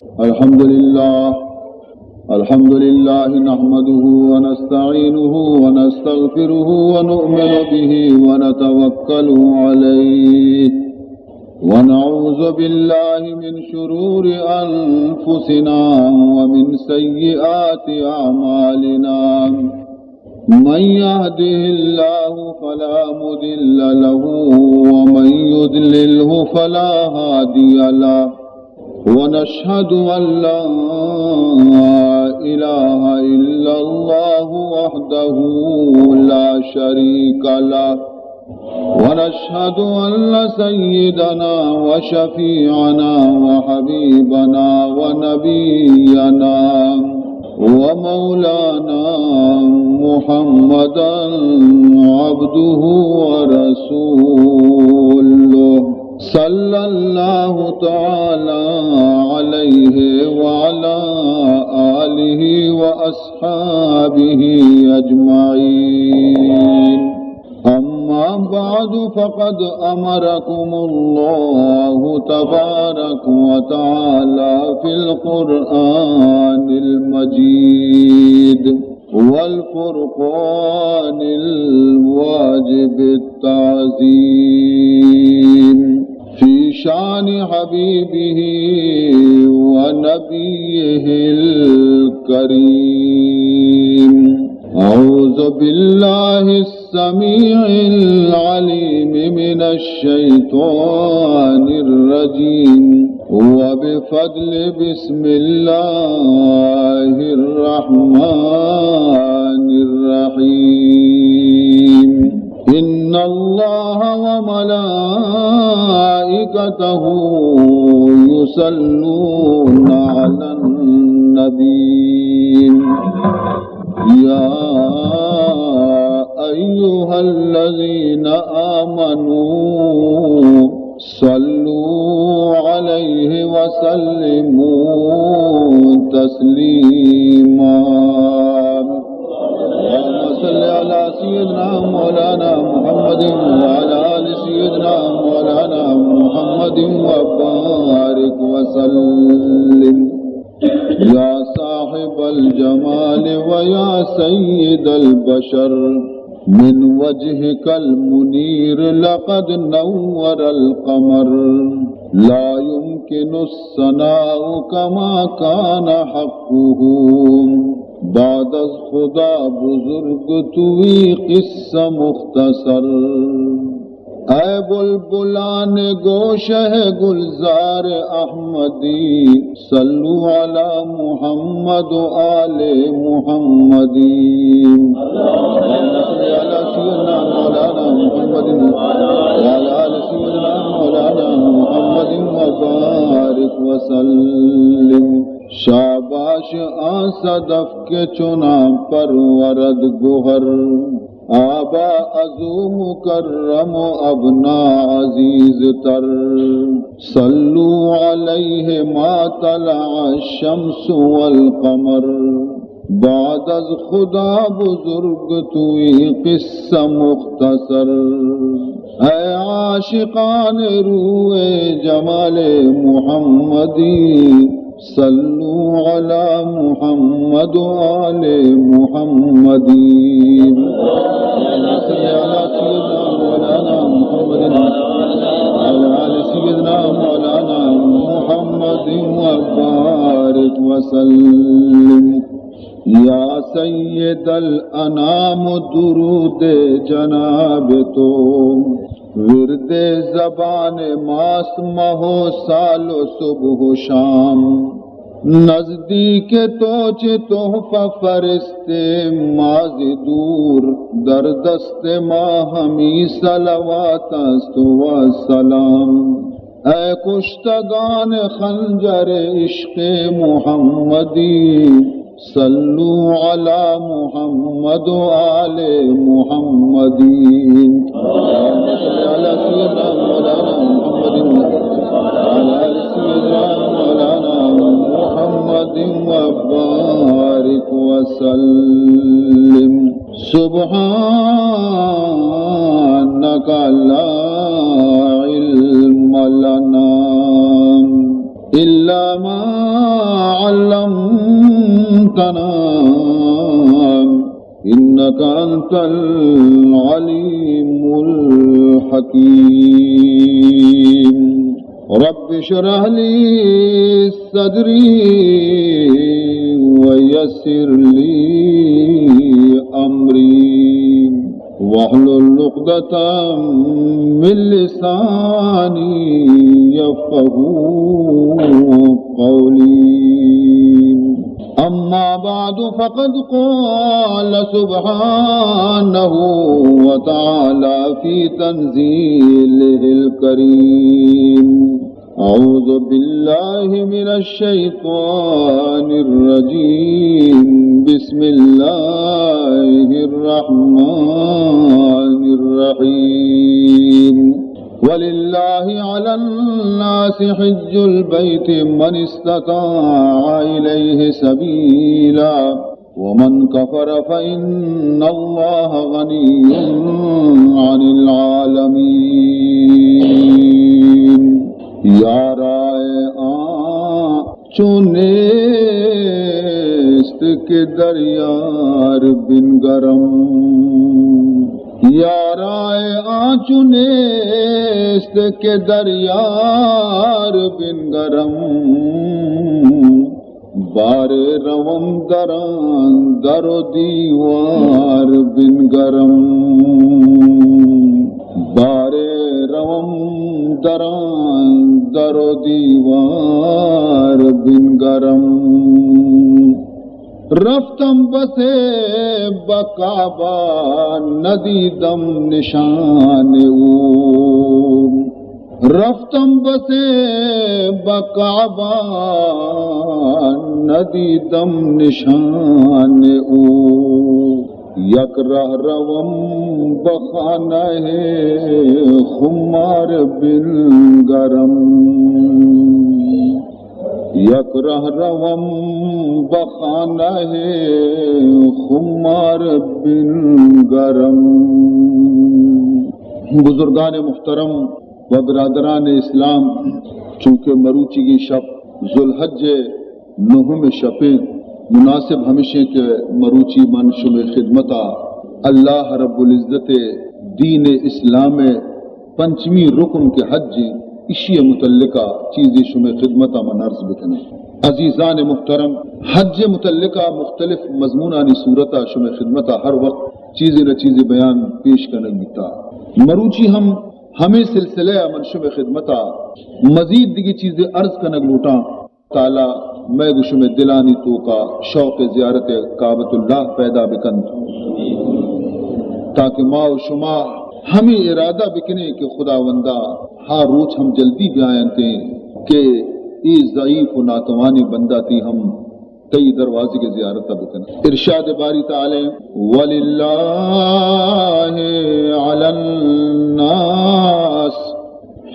الحمد لله. الحمد لله نحمده ونستعينه ونستغفره ونؤمن به ونتوكل عليه، ونعوذ بالله من شرور أنفسنا ومن سيئات أعمالنا. من يهده الله فلا مضل له، ومن يضلله فلا هادي له. ونشهد أن لا إله إلا الله وحده لا شريك له، ونشهد أن سيدنا وشفيعنا وحبيبنا ونبينا ومولانا محمدا عبده ورسوله، صلى الله تعالى عليه وعلى آله وأصحابه أجمعين. أما بعد، فقد أمركم الله تبارك وتعالى في القرآن المجيد والفرقان الواجب التعظيم في شأن حبيبه ونبيه الكريم. أعوذ بالله السميع العليم من الشيطان الرجيم. وبفضل بسم الله الرحمن الرحيم. إن الله وملائكته يصلون على النبي. يا أيها الذين آمنوا صلوا عليه وسلموا تسليما. اللهم صل على سيدنا مولانا محمد وعلى آل سيدنا مولانا محمد وبارك وسلم. يا صاحب الجمال ويا سيد البشر، من وجهك المنير لقد نور القمر. لا يمكن الثناء كما كان حقه. بعد از خدا بزرگ توی قصه مختصر. اے بلبلان گوشہ گلزار احمدی، صلوا علی محمد و آل محمدی. اللهم صل علی سیدنا مولانا محمد وعلی آل سیدنا مولانا محمد وبارک وسلم. شاباش آ صدف کہ چناں پرورد گوہر. آبا از او مکرم و ابنا عزیز تر. صلوا علیہ ما طلع الشمس والقمر. بعد از خدا بزرگ توی قصہ مختصر. اے عاشقان روئے جمال محمدی، صلوا علی محمد و آل محمد. اللهم صل علی سیدنا مولانا محمد وعلی آل سیدنا مولانا محمد وبارک وسلم. یا سید الانام، درود جناب تو، ورد زبان ماست ماہ و سال و صبح و شام. نزدیک تو چہ تحفہ فرستے ما ز دور، در دست ما ہمی صلوات است و سلام. اے کشتگان خنجر عشق محمدی، صلوا علی محمد و آل محمد. اللهم صل علی سیدنا مولانا محمد وعلی آل سیدنا مولانا محمد وبارک وسلم. سبحانك لا علم لنا إلا ما علمتنا إنك أنت العليم الحكيم. رب اشرح لي صدري ويسر لي أمري واحلل عقدة من لساني يفقهوا قولي. أما بعد، فقد قال سبحانه وتعالى في تنزيله الكريم: أعوذ بالله من الشيطان الرجيم. بسم الله الرحمن الرحيم. ولله على الناس حج البيت من استطاع إليه سبيلا ومن كفر فإن الله غني عن العالمين. يا رائعا چو نیست کہ در یار بنگرم. یارائے آنچو نیست کہ در یار بنگرم. بارے روم دران در و دیوار بنگرم. بارے روم دران در و دیوار بنگرم. رفتم بس به کعبه ندیدم نشان او. رفتم بس به کعبه ندیدم نشان او. یک ره روم به خانه خمار بنگرم. یک ره روم به خانه خمار بنگرم. بزرگان محترم و برادران اسلام، چونکہ مروچیگیں شپ ذوالحج نہم شپیں، مناسب ہمشیں کہ مروچی من شمے خدمتا اللہ رب العزت دین اسلام پنچمی رکن کہ حج ایں، اشی متعلقہ چیزے شمے خدمتا من عرض بکناں۔ عزیزان محترم، حج متعلقہ مختلف مضمونانی صورتا شمے خدمتا ہر وقت چیزے نہ چیزے بیان پیش کنگ بیتا۔ مروچی ہم ہمے سلسلہ من شمے خدمتا مزید دگہ چیزے عرض کنگ لوٹاں۔ تعالی مئے گو شمے دلانی توکا شوق زیارت کعبۃ اللہ پیدا بکنت، تاکہ ما و شما ہمے ارادہ بکنیں کہ خداوندا، ہا روچ ہم جلدی بیاینتیں کہ اے ضعیف و ناتوانیں بندہ تئی ہم تئی دروازگ زیارت بکنت۔ ارشاد باری تعالی: وللہ علی الناس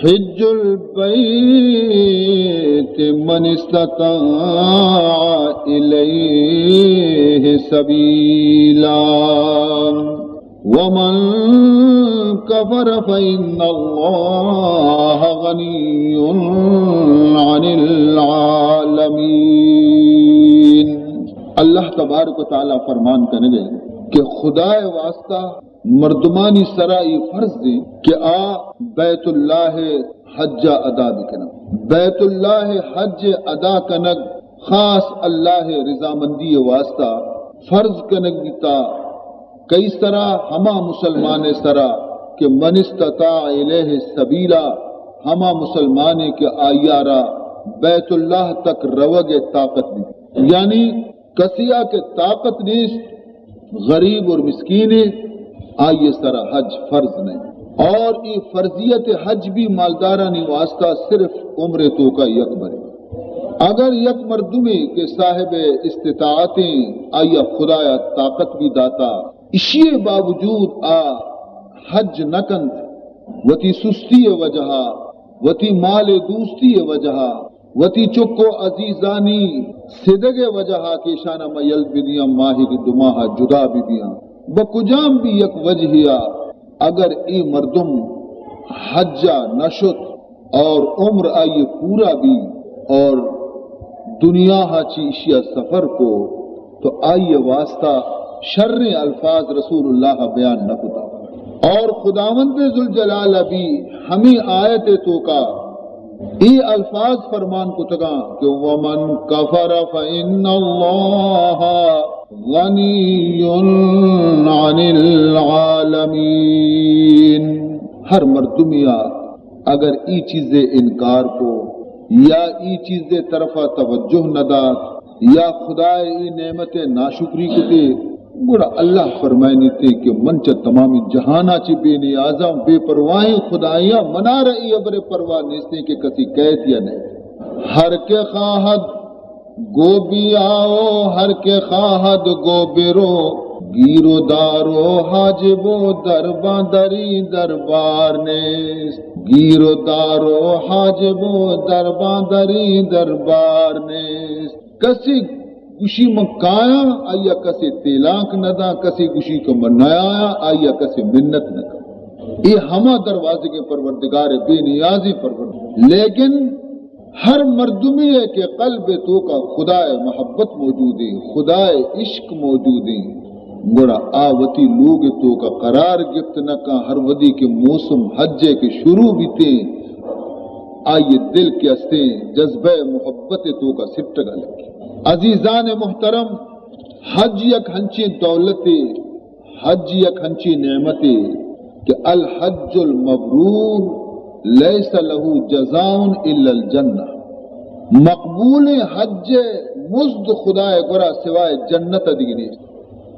حج البيت من استطاع إليه سبيلا ومن كفر فإن الله غني عن العالمين. اللہ تبارک و تعالی فرمان کنگے کہ خدائے واسطہ مردمانی سرا اے فرض ایں کہ آ بیت اللہ حج ادا بکنن۔ بیت اللہ حج ادا کنگ خاص اللہ رضامندی واسطہ فرض کنگ بیتا۔ کئی سرا؟ ہما مسلمان سرا کہ من استطاع الیہ سبیلا، ہما مسلمان کہ آیارا بیت اللہ تک روگ طاقت بی، یعنی کسیا کہ طاقت نیست، غریب اور مسکین ہے، آئیے سرا حج فرض نہیں۔ اور یہ فرضیت حج بھی مالدارانی واسطہ صرف عمر توکا یک برے۔ اگر یک مردمے کہ صاحب استطاعتیں، آیا خدایا طاقت بھی داتا، اشی باوجود آ حج نہ کنت، وتی سستی وجہا، وتی مال دوستی وجہا، وتی چک و عزیزانی سدگ وجہا کہ اشانا ما یل بدیاں، ماہی دو ماہ جدا بہ بیاں، بہ کجام بھی یک وجہیا اگر اے مردم حجا نہ شت اور عمر آئی پورا بی اور دنیا ءَ چہ ایشی ءَ سفر کو، تو آئی ءِ واسطہ شریں الفاظ رسول اللہ ءَ بیان نہ کتا۔ اور خداوند ذوالجلال ءَ بھی ہمے آیت ءِ توکا اے الفاظ فرمان کتگاں کہ ومن کفر فإن اللہ غنی عن العالمین۔ ہر مردمیا اگر ای چیزے انکار کو یا ای چیزے طرفا توجہ نہ دات یا خدائے ای نعمت ناشکری کتے، گڑا اللہ فرمائنیتے کہ من چہ تمامی جہانا چہ بے نیازاں، بے پرواہیں خدایاں، منارا ای ابر پرواہ نیستیں کہ کسی کہت یا نہیں۔ ہر کہ خواہد گو بیاؤ، ہر کہ خواہد گو برو، گیر و دار و حاجب و درباں دری دربار نیست۔ گیر و دار و حاجب و درباں دری دربار نیست۔ کسی گوشی من کایاں، آیا کسی تیلانک نہ داں، کسی گوشی کہ من نیایاں، آیا کسی منت نہ کن۔ اے ہما دروازگیں پروردگار، بے نیازیں پروردگار۔ لیکن ہر مردمے ءِ کہ قلب ءِ توکا خدائے محبت موجود ایں، خدائے عشق موجود ایں، گڑا آ وتی لوگ ءِ توکا قرار گپت نہ کن۔ ہر وھدی کہ موسم حج ءِ کہ شروع بیتیں، آئی ءِ دل کہ استیں جذبہ محبت ءِ توکا سٹگا لگی۔ عزیزان محترم، حج یک ہنچیں دولتے، حج یک ہنچیں نعمتے کہ الحج المبرور لیس لہ جزاء الا الجنہ۔ مقبولیں حج ءِ مزد خدائے گورا سوائے جنت ءَ دگہ نیست۔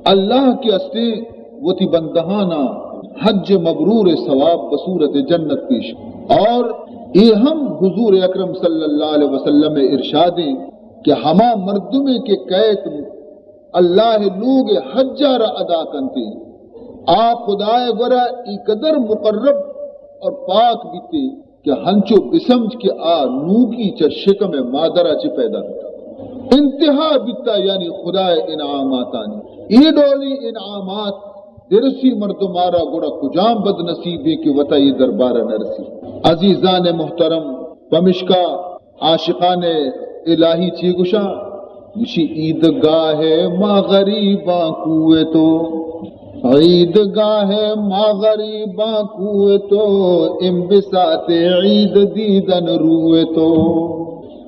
اللہ کہ استیں وتی بندہانا حج مبرور ءِ ثواب بصورت جنت پیش۔ اور اے ہم حضور اکرم صلی اللہ علیہ وسلم ءِ ارشادیں کہ ہما مردمے کہ کئیت اللہ ءِ لوگ ءِ حج ءَ را ادا کنتے، آ خدائے گورا ای قدر مقرب اور پاک بیتے کہ ہنچو بسمجھ کہ آ نوکی چہ شکم ءِ مادر ءَ چہ پیدا بیتا۔ انتہا بیتا، یعنی خدائے انعاماتانی۔ اے ڈولیں انعامات درسی مردم آرا، گڑا کجام بد نصیبے کہ وتا اے دربار ءَ نرسی۔ عزیزان محترم، پمشکا عاشقان الہی چی گوشاں؟ گوشی، عیدگاہ ما غریباں کوئے تو، عیدگاہ ما غریباں کوئے تو، انبساط عید دیدن روئے تو۔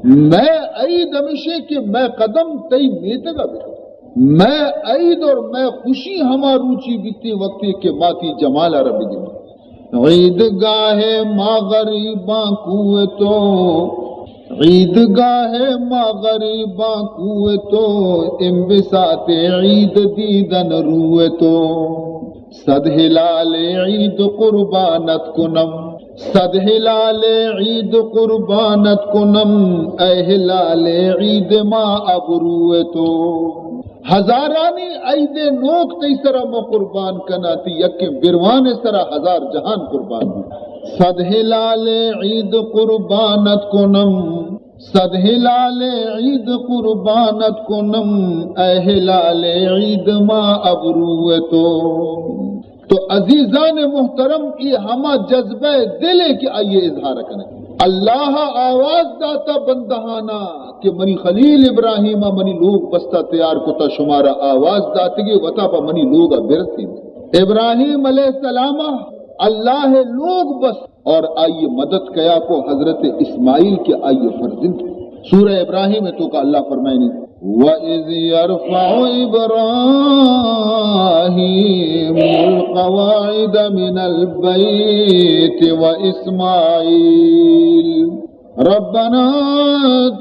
مئے عید ہمیشیں کہ مئے قدم تئی میتگا بکن۔ مئے عید اور مئے خوشی ہما روچی بیتی وقتی کہ ما تئی جمال ءَ را بگندیں۔ عیدگاہ ما غریباں کوئے تو، عیدگاہ ما غریباں کوئے تو، انبساط عید دیدن روئے تو۔ صد ہلال عید قربانت کنم، صد ہلال عید قربانت کنم، اے ہلال عید ما ابروئے تو۔ ہزارانی عید نوک تئی سرا ما قربان کناں، تئی یکیں بروان سرا ہزار جہان قربان بی۔ صد ہلال عید قربانت کنم، صد ہلال عید قربانت کنم، اے ہلال عید ما ابروئے تو۔ تو عزیزان محترم، اے ہما جذبہ دل ہے کہ آئیے اظہار کنے۔ اللہ آواز داتا بندہانا کہ منی خلیل ابراہیم منی لوگ بستا تیار کتا، شمارا آواز داتگی وتا پہ منی لوگا برسید۔ ابراہیم علیہ السلام اللہ لوگ بس اور آئی مدد کیا کو حضرت اسماعیل کہ آئی فرزند۔ سورہ ابراہیم تو کا اللہ فرمائنی، وَإِذْ يَرْفَعُ إِبْرَاهِيمُ الْقَوَاعِدَ مِنَ الْبَيْتِ وَإِسْمَاعِيلُ رَبَّنَا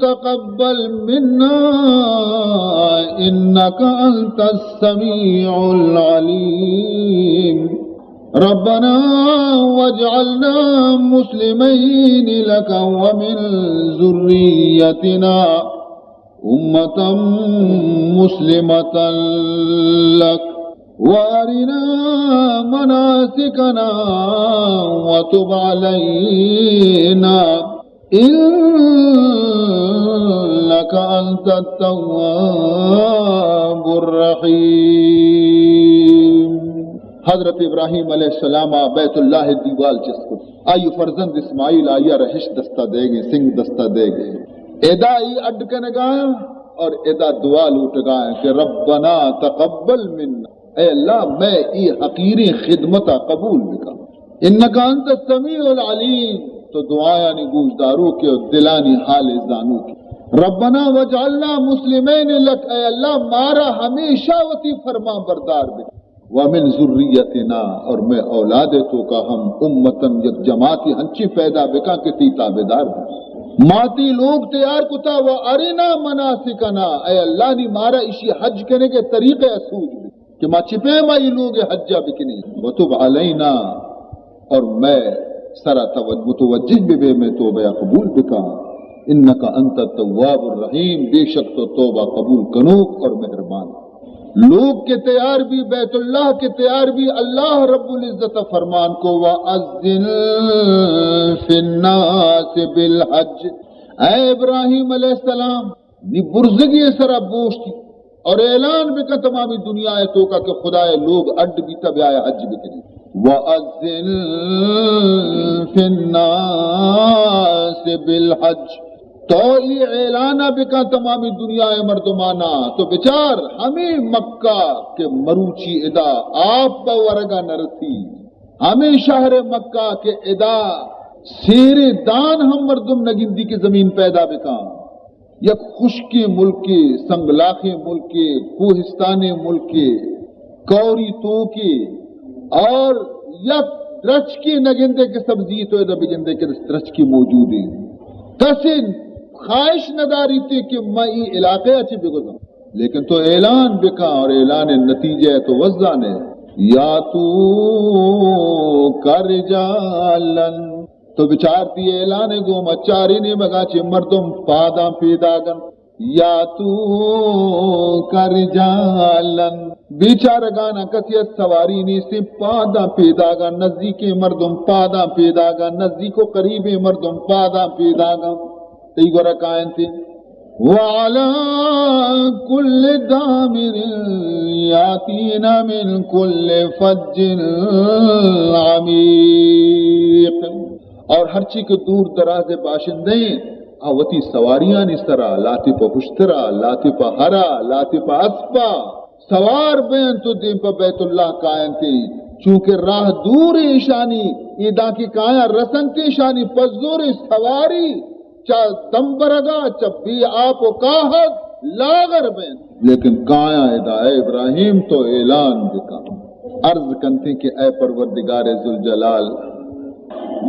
تَقَبَّلْ مِنَّا إِنَّكَ أَنْتَ السَّمِيعُ الْعَلِيمُ رَبَّنَا وَاجْعَلْنَا مُسْلِمَيْنِ لَكَ وَمِنْ ذُرِّيَّتِنَا أُمَّةً مُسْلِمَةً لَكَ وَأَرِنَا مَنَاسِكَنَا وَتُبْ عَلَيْنَا إِنَّكَ أَنْتَ التَّوَّابُ الرَّحِيمُ۔ حضرت ابراہیم علیہ السلام بیت اللہ دیوال چست کت۔ آئی فرزند اسماعیل آئی را ہشت دستا دے گئے، سنگ دستا دے گئے۔ ادا ای اڈ کنگایاں اور ادا دعا لوٹگایاں کہ ربنا تقبل منا، اے اللہ، میں ای حقیریں خدمتا قبول بکن۔ انک انت السمیع العلیم، تو دعایانی گوشداروکے و دلانی حال زانوکے۔ ربنا واجعلنا مسلمین لک، اے اللہ، مارا ہمیشہ وتی فرمان بردار بکن۔ ومن ذریتنا، اور میں اولاد توکا ہم امتاً یک جماعتی ہنچی پیدا بکن کہ تی تابعدار بی۔ ما تی لوگ تیار کتا، و ارنا مناسکنا، اے اللہ، نی مارا اشی حج کنگے طریقے سوج بی کہ ما چی پیما ای لوگ حجا بکنی۔ وتب علینا، اور میں سرا توجہ، متوجہ ببے، میں توبہ قبول بکا۔ انک انت التواب الرحیم، بے شک تو توبہ قبول کنوک اور مہربان۔ لوگ کہ تیار بی، بیت اللہ کہ تیار بی، اللہ رب العزت فرمان کو، وَأَذِّن فِي النَّاسِ بِالْحَجِّ، اے ابراہیم علیہ السلام، نی برزگی سرا بوشتی اور اعلان بکن تمامی دنیا توکا کہ خدائے لوگ اڈ بیتا، بیائے حج بکنی۔ وَأَذِّن فِي النَّاسِ بِالْحَجِّ، تو ای اعلانا بکن تمامی دنیا مردمانا، تو بچار ہمیں مکہ کہ مروچی ادا آپ پہ ورگا نرسی، ہمیں شہر مکہ کہ ادا سیر دان ہم مردم نگندی کہ زمین پیدا بکن۔ یک خشکیں ملکے، سنگلاخیں ملکے، کوہستانیں ملکے، کوری توکے، اور یک درچکے نگندے کہ سبزی تو ادا بگندے کہ درچکے موجود ہیں۔ کسے خواہش نداری تے کہ میں ای علاقے اچ بگزاں، لیکن تو اعلان بکن اور اعلان نتیجہ تو وزانے۔ یا تو کر جالن تو بچار تی اعلان گوما چاری نیمگا چہ مردم پاداں پیداگن۔ یا تو کر جالن، بیچارگانا کسی از سواری نیستیں، پاداں پیداگن، نزدیکیں مردم پاداں پیداگن، نزدیک و قریبیں مردم پاداں پیداگن۔ تئی گورا کائنتے۔ وعلی کل ضامر یاتین من کل فج عمیق۔ اور ہرچی کہ دور دراز باشندہ ہیں، آ وتی سواریانی سرا، لاتے پہ پشترا، لاتے پہ ہرا، لاتے پہ اسپا سوار بینت و دیم پہ بیت اللہ کاینت۔ چونکہ راہ دور ایشانی، اے دانکہ کایاں رسنت ایشانی پزوریں سواری چہ دمبرگا، چہ بے آپ و کاہد لاغر بینت۔ لیکن کایاں ادا اے ابراہیم تو اعلان بکن، عرض کنتے کہ اے پروردگار ذوالجلال،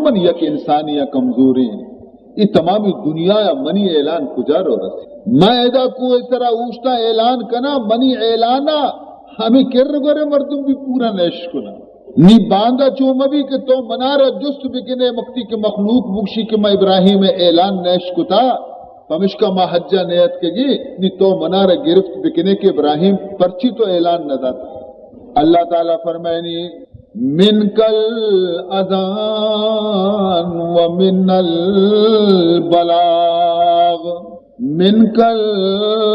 من یک انسانی کمزوریں، اے تمامی دنیا ء منی اعلان کجا رو رسی؟ من ادا کوہ سرا اوشتاں اعلان کناں، منی اعلانا ہمے کر گورے مردم بھی پورا نیش کناں۔ نی باندا چو مبی کہ تو منارا جست بکنے، وقتی کہ مخلوق بگشی کہ ما ابراہیم اعلان نیش کتا، پمشکا ما حجا نیت کگی، نی تو منارا گرفت بکنے کہ ابراہیم پرچی تو اعلان نہ داتا۔ اللہ تعالی فرمائنی، منک الاذان و من البلاغ، منک الاذان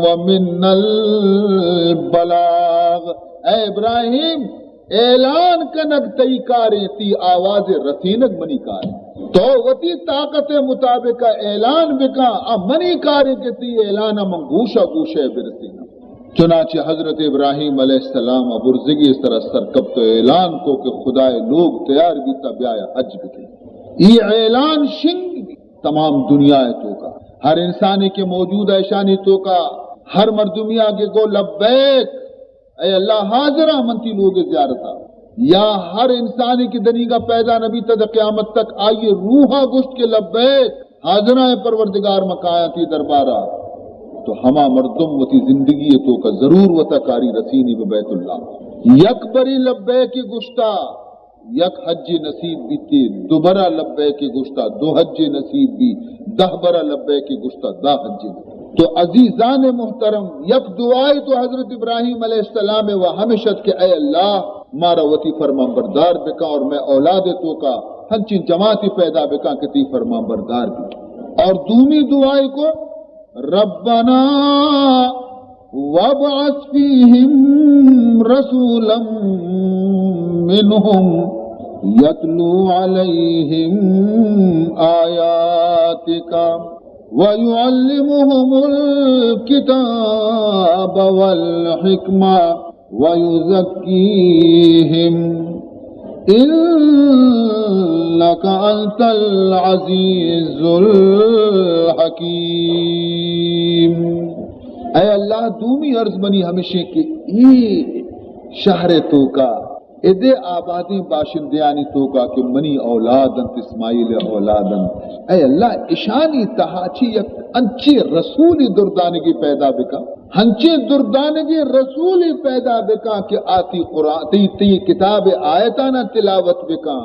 و من البلاغ۔ اے ابراہیم، اعلان کنگ تئی کاریں، تی آواز رسینگ منی کاریں۔ تو وتی طاقت مطابق اعلان بکن، آ منی کاریں کہ تی اعلان من گوشا گوشے برسیناں۔ چنانچہ حضرت ابراہیم علیہ السلام ء برزگی سرا سرکپت و اعلان کو کہ خدائے لوگ تیار بیتا، بیائے حج بکن۔ ای اعلان شنگ بی تمام دنیا توکا، ہر انسانی کہ موجود ہے اشانی توکا، ہر مردمی آگے گو لبیک، اے اللہ حاضراں من تی لوگ زیارتا۔ یا ہر انسانی کہ دنیگا پیدا نبی تا قیامت تک آئی روحا گوشت کہ لبیک، حاضراں اے پروردگار، ما کایاں تی دربارا۔ تو ہما مردم وتی زندگی توکا ضرور وتا کاری رسینی بہ بیت اللہ۔ یک بری لبیک گوشتا، یک حج نصیب بیتی، دوبرا لبیک گوشتا، دو حج نصیب بی، دہ برا لبیک گوشتا، دہ حج نصیب۔ تو عزیزان محترم، یک دعائے تو حضرت ابراہیم علیہ السلام و ہمشت کہ اے اللہ، مارا وتی فرمان بردار بکن اور میں اولاد توکا ہنچین جماعتی پیدا بکن کہ تی فرمان بردار بی۔ اور دومی دعائے کو، ربنا وابعث فیہم رسولا منہم يتلو عليهم آياتك ويعلمهم الكتاب والحكمة ويزكيهم إنك أنت العزيز الحكيم. اے اللہ، دومی عرض منی ہمیشیں کہ اے شہر توکا ادے آبادیں باشندیانی توکا کہ منی اولاد انت، اسماعیل اولاد انت، اے اللہ، اشانی تہا چہ یک انچیں رسولے دردانگے پیدا بکن، ہنچیں دردانگیں رسولے پیدا بکن کہ آ تئی قرآن، تئی، تئی کتاب آیتانا تلاوت بکن،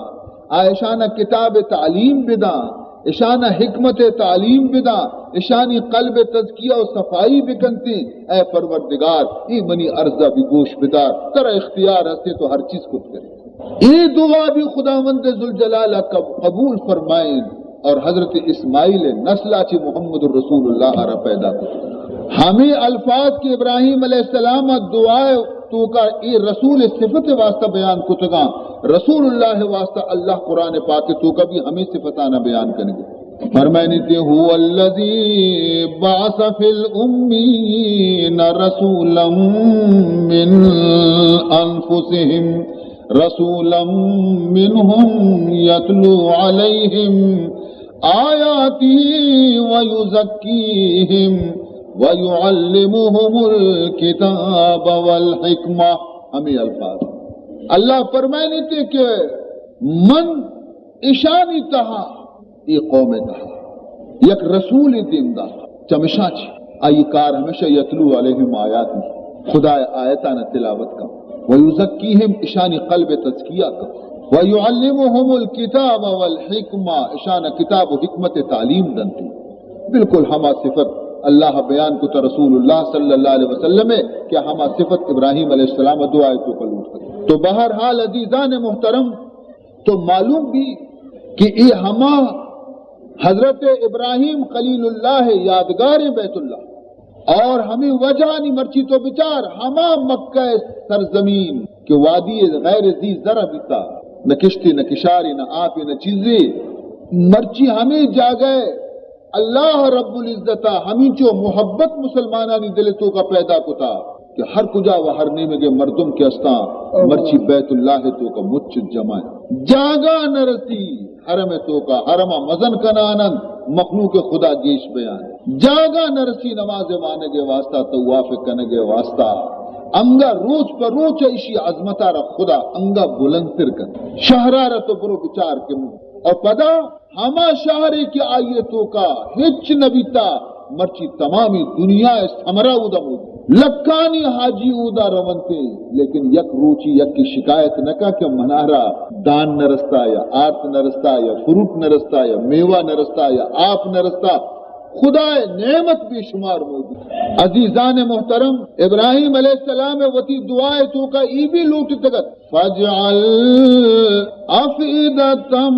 آ اشانا کتاب تعلیم بدن، اشانا حکمت تعلیم بدن، اشانی قلب تزکیہ و صفائی بکنتیں۔ اے پروردگار، اے منی عرضا بگوش بدار، ترا اختیار ہستیں تو ہر چیز کت کنئے۔ اے دعا بھی خداوند ذوالجلال قب-، قبول فرمائیں اور حضرت اسماعیل نسلا چہ محمد رسول اللہ را پیدا کت۔ ہمیں الفاظ کہ ابراہیم علیہ السلام دعا توکا اے رسول صفت واسطہ بیان کتگاں، رسول اللہ واسطہ اللہ قرآن پاک توکا بھی ہمیں صفتانا بیان کنگے۔ فرمائنی تے، هو الذي بعث في الأميين رسولا من أنفسهم، رسولا منهم يتلو عليهم آياته ويزكيهم ويعلمهم الكتاب والحكمة۔ ہمیں الفاظ اللہ فرمائنی تے کہ من اشانی تہا، اے قوم تہا یک رسول دیم دا، چمشاں چہ آئی کار ہمیشہ یتلو علیہم آیاتی، خدا آیتانا تلاوت کا، و یزکیہم، اشانی قلب تزکیہ کا، و یعلمہم الکتاب والحکمہ، اشانا کتاب و حکمت تعلیم دنتی۔ بالکل ہما صفت اللہ بیان کتا رسول اللہ صلی اللہ علیہ وسلم کہ ہما صفت ابراہیم علیہ السلام دعائے توکا لوٹ کتا۔ تو بہرحال عزیزان محترم، تو معلوم بھی کہ اے ہما حضرت ابراہیم خلیل اللہ یادگار بیت اللہ، اور ہمیں وجہانی مرچی تو بچار، ہما مکہ سرزمین کہ وادی غیر ذی زرع بیتا، نہ کشتے، نہ کشارے، نہ آپے، نہ چیزے، مرچی ہمیں جاگہ اللہ رب العزت ء ہمینچو محبت مسلمانانی دل ء توکا پیدا کتا کہ ہر کجا و ہر نیمگ ء مردم کہ استاں، مرچی بیت اللہ ء توکا مچ جمع انت۔ جاگہ نہ رسی حرم ء توکا، حرم ء مزن کنان انت، مخلوق خدا گیش بیان۔ جاگہ نہ رسی نماز وانگ ء واسطہ، طواف کنگ ء واسطہ۔ انگا روچ پہ روچ ایشی عظمت ء را خدا انگا بلندتر کن۔ شہر ء را تو برو بچار کہ اور پدا ہما شہرے کہ آئی ء توکا ہچ نہ بیتا، مرچی تمامی دنیا ء ثمرہ اودا موجود۔ لکھانی حاجی اودا رونتے، لیکن یک روچی یکی شکایت نہ کا کہ منارا دان نہ رستا یا آرت نہ رستا یا فروٹ نہ رستا یا میوہ نہ رستا یا آپ نہ رستا۔ خدا ء نعمت بے شمار موجود۔ عزیزان محترم، ابراہیم علیہ السلام ء وتی دعا ء توکا ای بھی لوٹتگت، فاجعل أفئدة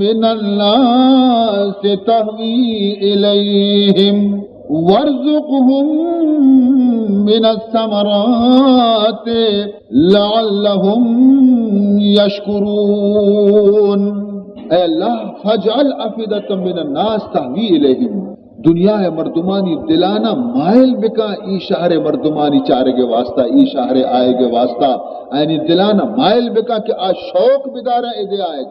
من الناس تهوي إليهم وارزقهم من الثمرات لعلهم يشكرون۔ اے اللہ، فاجعل أفئدة من الناس تهوي إليهم۔ دنیا ء مردمانی دلانا مائل بکاں، ای شہر ء مردمانی چارگ ء واسطہ، ای شہر ء آیگ ء واسطہ، آیانی دلانا مائل بکاں کہ آ شوق بداراں ادے آیگ۔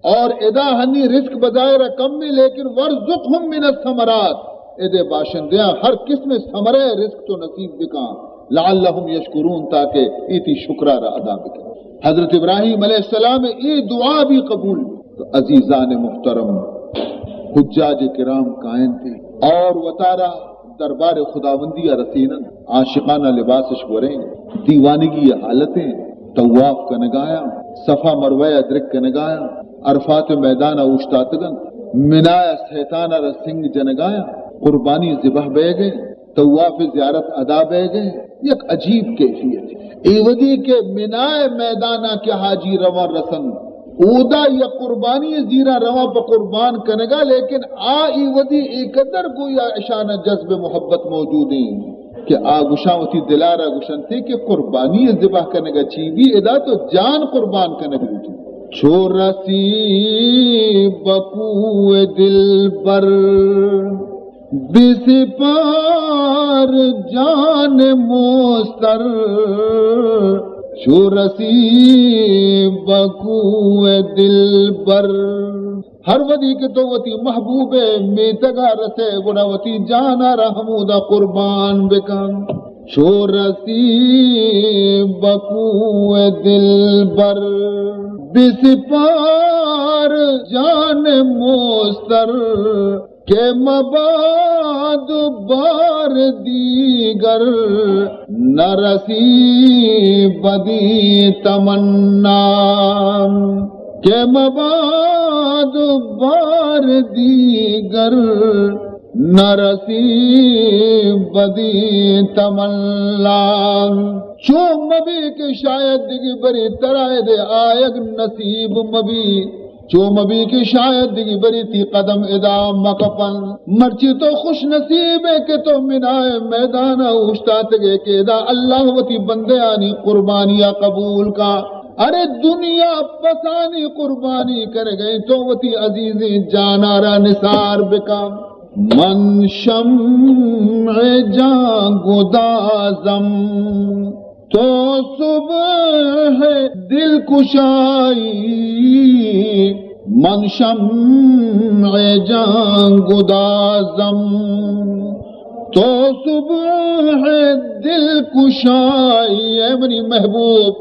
اور ادا ہنی رزق بظاہر کم ہے، لیکن وارزقهم من الثمرات، ادے باشندیاں ہر قسم ثمرہ رزق تو نصیب بکاں، لعلهم يشكرون، تاکہ ایتی شکرہ را ادا بکن۔ حضرت ابراہیم علیہ السلام اے دعا بھی قبول۔ تو عزیزان محترم، حجاج کرام کائنت اور وتارا دربار خداوندی ء رسینن، عاشقانہ لباسش وریں، دیوانگی ء حالتیں، طواف کنگایاں، صفا مروہ ء درک کنگایاں، عرفات میدان ء اوشتاتگن، منا ء سیتان ء را سنگ جنگایاں، قربانی ذبح بیگیں، طواف زیارت ادا بیگیں، یک عجیب کیفیت۔ اے وھدی کہ منا ء میدان ء کہ حاجی رواں رسن، اودا یک قربانی زیراں رواں پہ قربان کنگا، لیکن آ اے وھدی اے قدر گویا اشان ء جذب محبت موجود ایں کہ آ گشاں وتی دلارا گشنتے کہ قربانی ذبح کنگا چی بی، ادا تو جان قربان کنگ لوٹی۔ چو رسی بکوہ دلبر، بسپار جان مستر، چو رسی بکوہ دلبر۔ ہر وھدی کہ تو وتی محبوب ءِ میتگ ءَ رس ئے، گڑا وتی جان ءَ را ہمودا قربان بکن۔ چو رسی بکوہ دلبر، بسپار جان مستر، کہ مباد بار دیگر نرسی بدی تمنا، کہ مباد بار دیگر نرسی بدی تمنا۔ چو مبی کہ شاید دگہ بری ترا اد ءَ آیگ نصیب مبی۔ چو مبی کہ شاید دگہ بری تی قدم ادا مکپن۔ مرچی تو خوش نصیب ئے کہ تو منا ءِ میدان ءَ اوشتاتگ ئے کہ ادا اللہ وتی بندیانی قربانی ءَ قبول کا۔ ارے دنیا پسانی قربانی کنگ ءَ، تو وتی عزیزیں جان ءَ را نثار بکن۔ من شمع جاں گدازم، تو صبح دلکشائی۔ من شمع جاں گدازم، تو صبح دلکشائی۔ اے منی محبوب،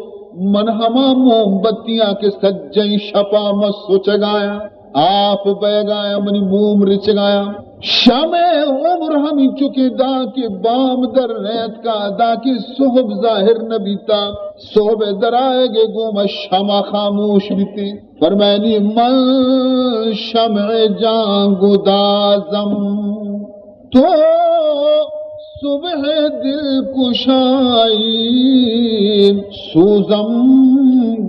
من ہما موم بتیاں کہ سجہیں شپا من سچگایاں، آپ بئیگایاں، منی موم رچگایاں۔ شمع عمر ہمینچو کہ داں کہ بام در نیتکا، داں کہ صحب ظاہر نبیتا، صحب در آیگ ءَ گوما شمع خاموش بیتی۔ فرمائنی، من شمع جاں گدازم، تو صبح دلکشائی۔ سوزم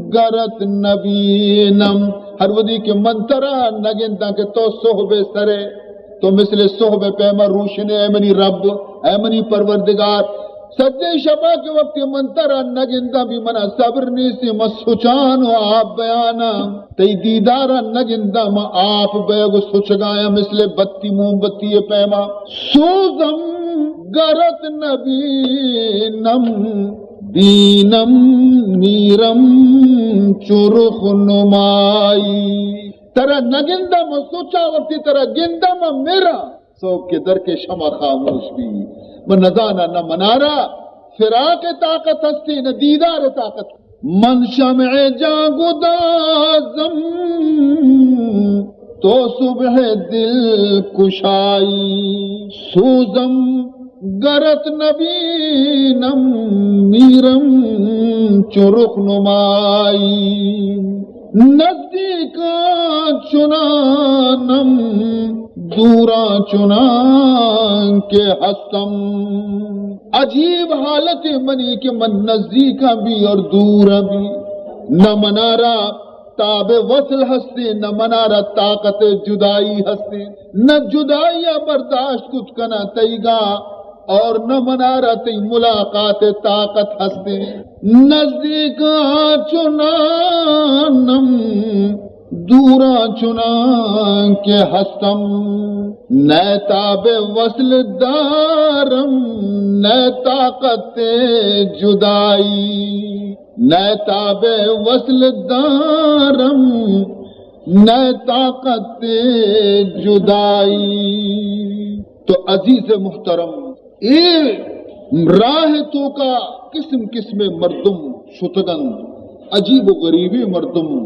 گرت نبینم۔ ہر وھدی کہ من ترا نگنداں کہ تو صحب سرے، تو مثل صحب پیما روشنے، اے منی رب، اے منی پروردگار۔ سجیں شپا کہ وقتی من ترا نگنداں بی منا صبر نیستی، من سچان و آپ بیاناں۔ تئی دیدارا نگنداں، من آپ بیگ و سچگایاں مثل بتی موم بتی پیما۔ سوزم گرت نبینم، بینم میرم چو رخ نمائی۔ ترا نگنداں من سچاں، وقتی ترا گنداں من مراں۔ سہب کہ در کئے شمع خاموش بی۔ من نزاناں نہ منارا فراق ءِ طاقت ہستی، نہ دیدار ءِ طاقت۔ من شمع جاں گدازم، تو صبح دلکشائی۔ سوزم گرت نبینم، میرم چو رخ نمائی۔ نزدیکاں چنانم، دوراں چنان کہ ہستم۔ عجیب حالت منی کہ من نزدیکاں بی اور دوراں بی۔ نہ منارا تاب وصل ہستے، نہ منارا طاقت جدائی ہستے۔ نہ جدائی برداشت کت کناں تئیگا اور نہ منارا تئی ملاقات طاقت ہستے۔ نزدیکاں چنانم، دوراں چنان کہ ہستم۔ نئے تاب وصل دارم، نئے طاقت جدائی۔ نئے تاب وصل دارم، نئے طاقت جدائی۔ تو عزیز محترم، اے راہ توکا قسم قسم مردم شتگن، عجیب و غریبی مردم۔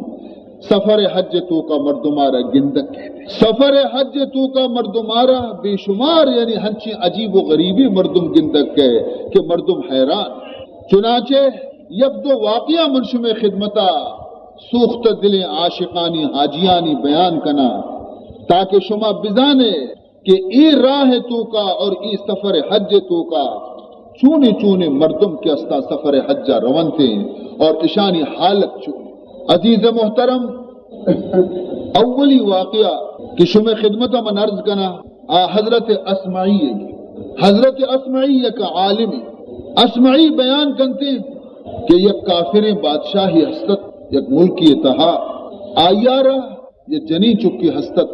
سفر حج توکا مردمارا گندگ کئیت۔ سفر حج توکا مردمارا بے شمار، یعنی ہنچیں عجیب و غریبی مردم گندگ کئیت کہ مردم حیران۔ چنانچہ یک دو واقعہ من شمئے خدمتا سوختہ دلیں عاشقانی حاجیانی بیان کناں، تاکہ شما بزانے کہ اے راہ توکا اور اے سفر حج توکا چونیں چونیں مردم کہ استاں سفر حجا رونتیں اور اشانی حالت چون۔ عزیز محترم، اولی واقعہ کہ شمئے خدمتا من عرض کناں، آ حضرت اصمعی ءِ۔ حضرت اصمعی یک عالمے۔ اصمعی بیان کنتے کہ یک کافریں بادشاہے ہستت، یک ملکے تہا آئی ءَ را یک جنیں چکے ہست ات،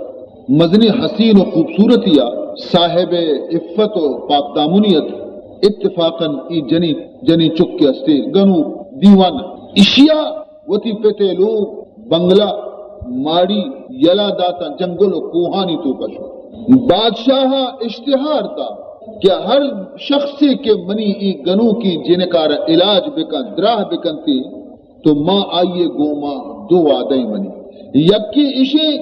مزنیں حسین و خوبصورتی ءَ، صاحب عفت و پاکدامنی ات۔ اتفاقاً اے جنیں، جنیں چکے ہستے گنوک دیوانہ۔ اشی ءَ وتی پت ءِ لوگ، بنگلہ، ماڑی یلہ داتاں، جنگل و کوہانی توکا شو۔ بادشاہ ءَ اشتہار دا کہ ہر شخصے کہ منی اے گنوکیں جنکارا علاج بکن، دراہ بکنتے، تو ما آئی ءِ گوما دو وعدہ ایں منی۔ یکے اشیں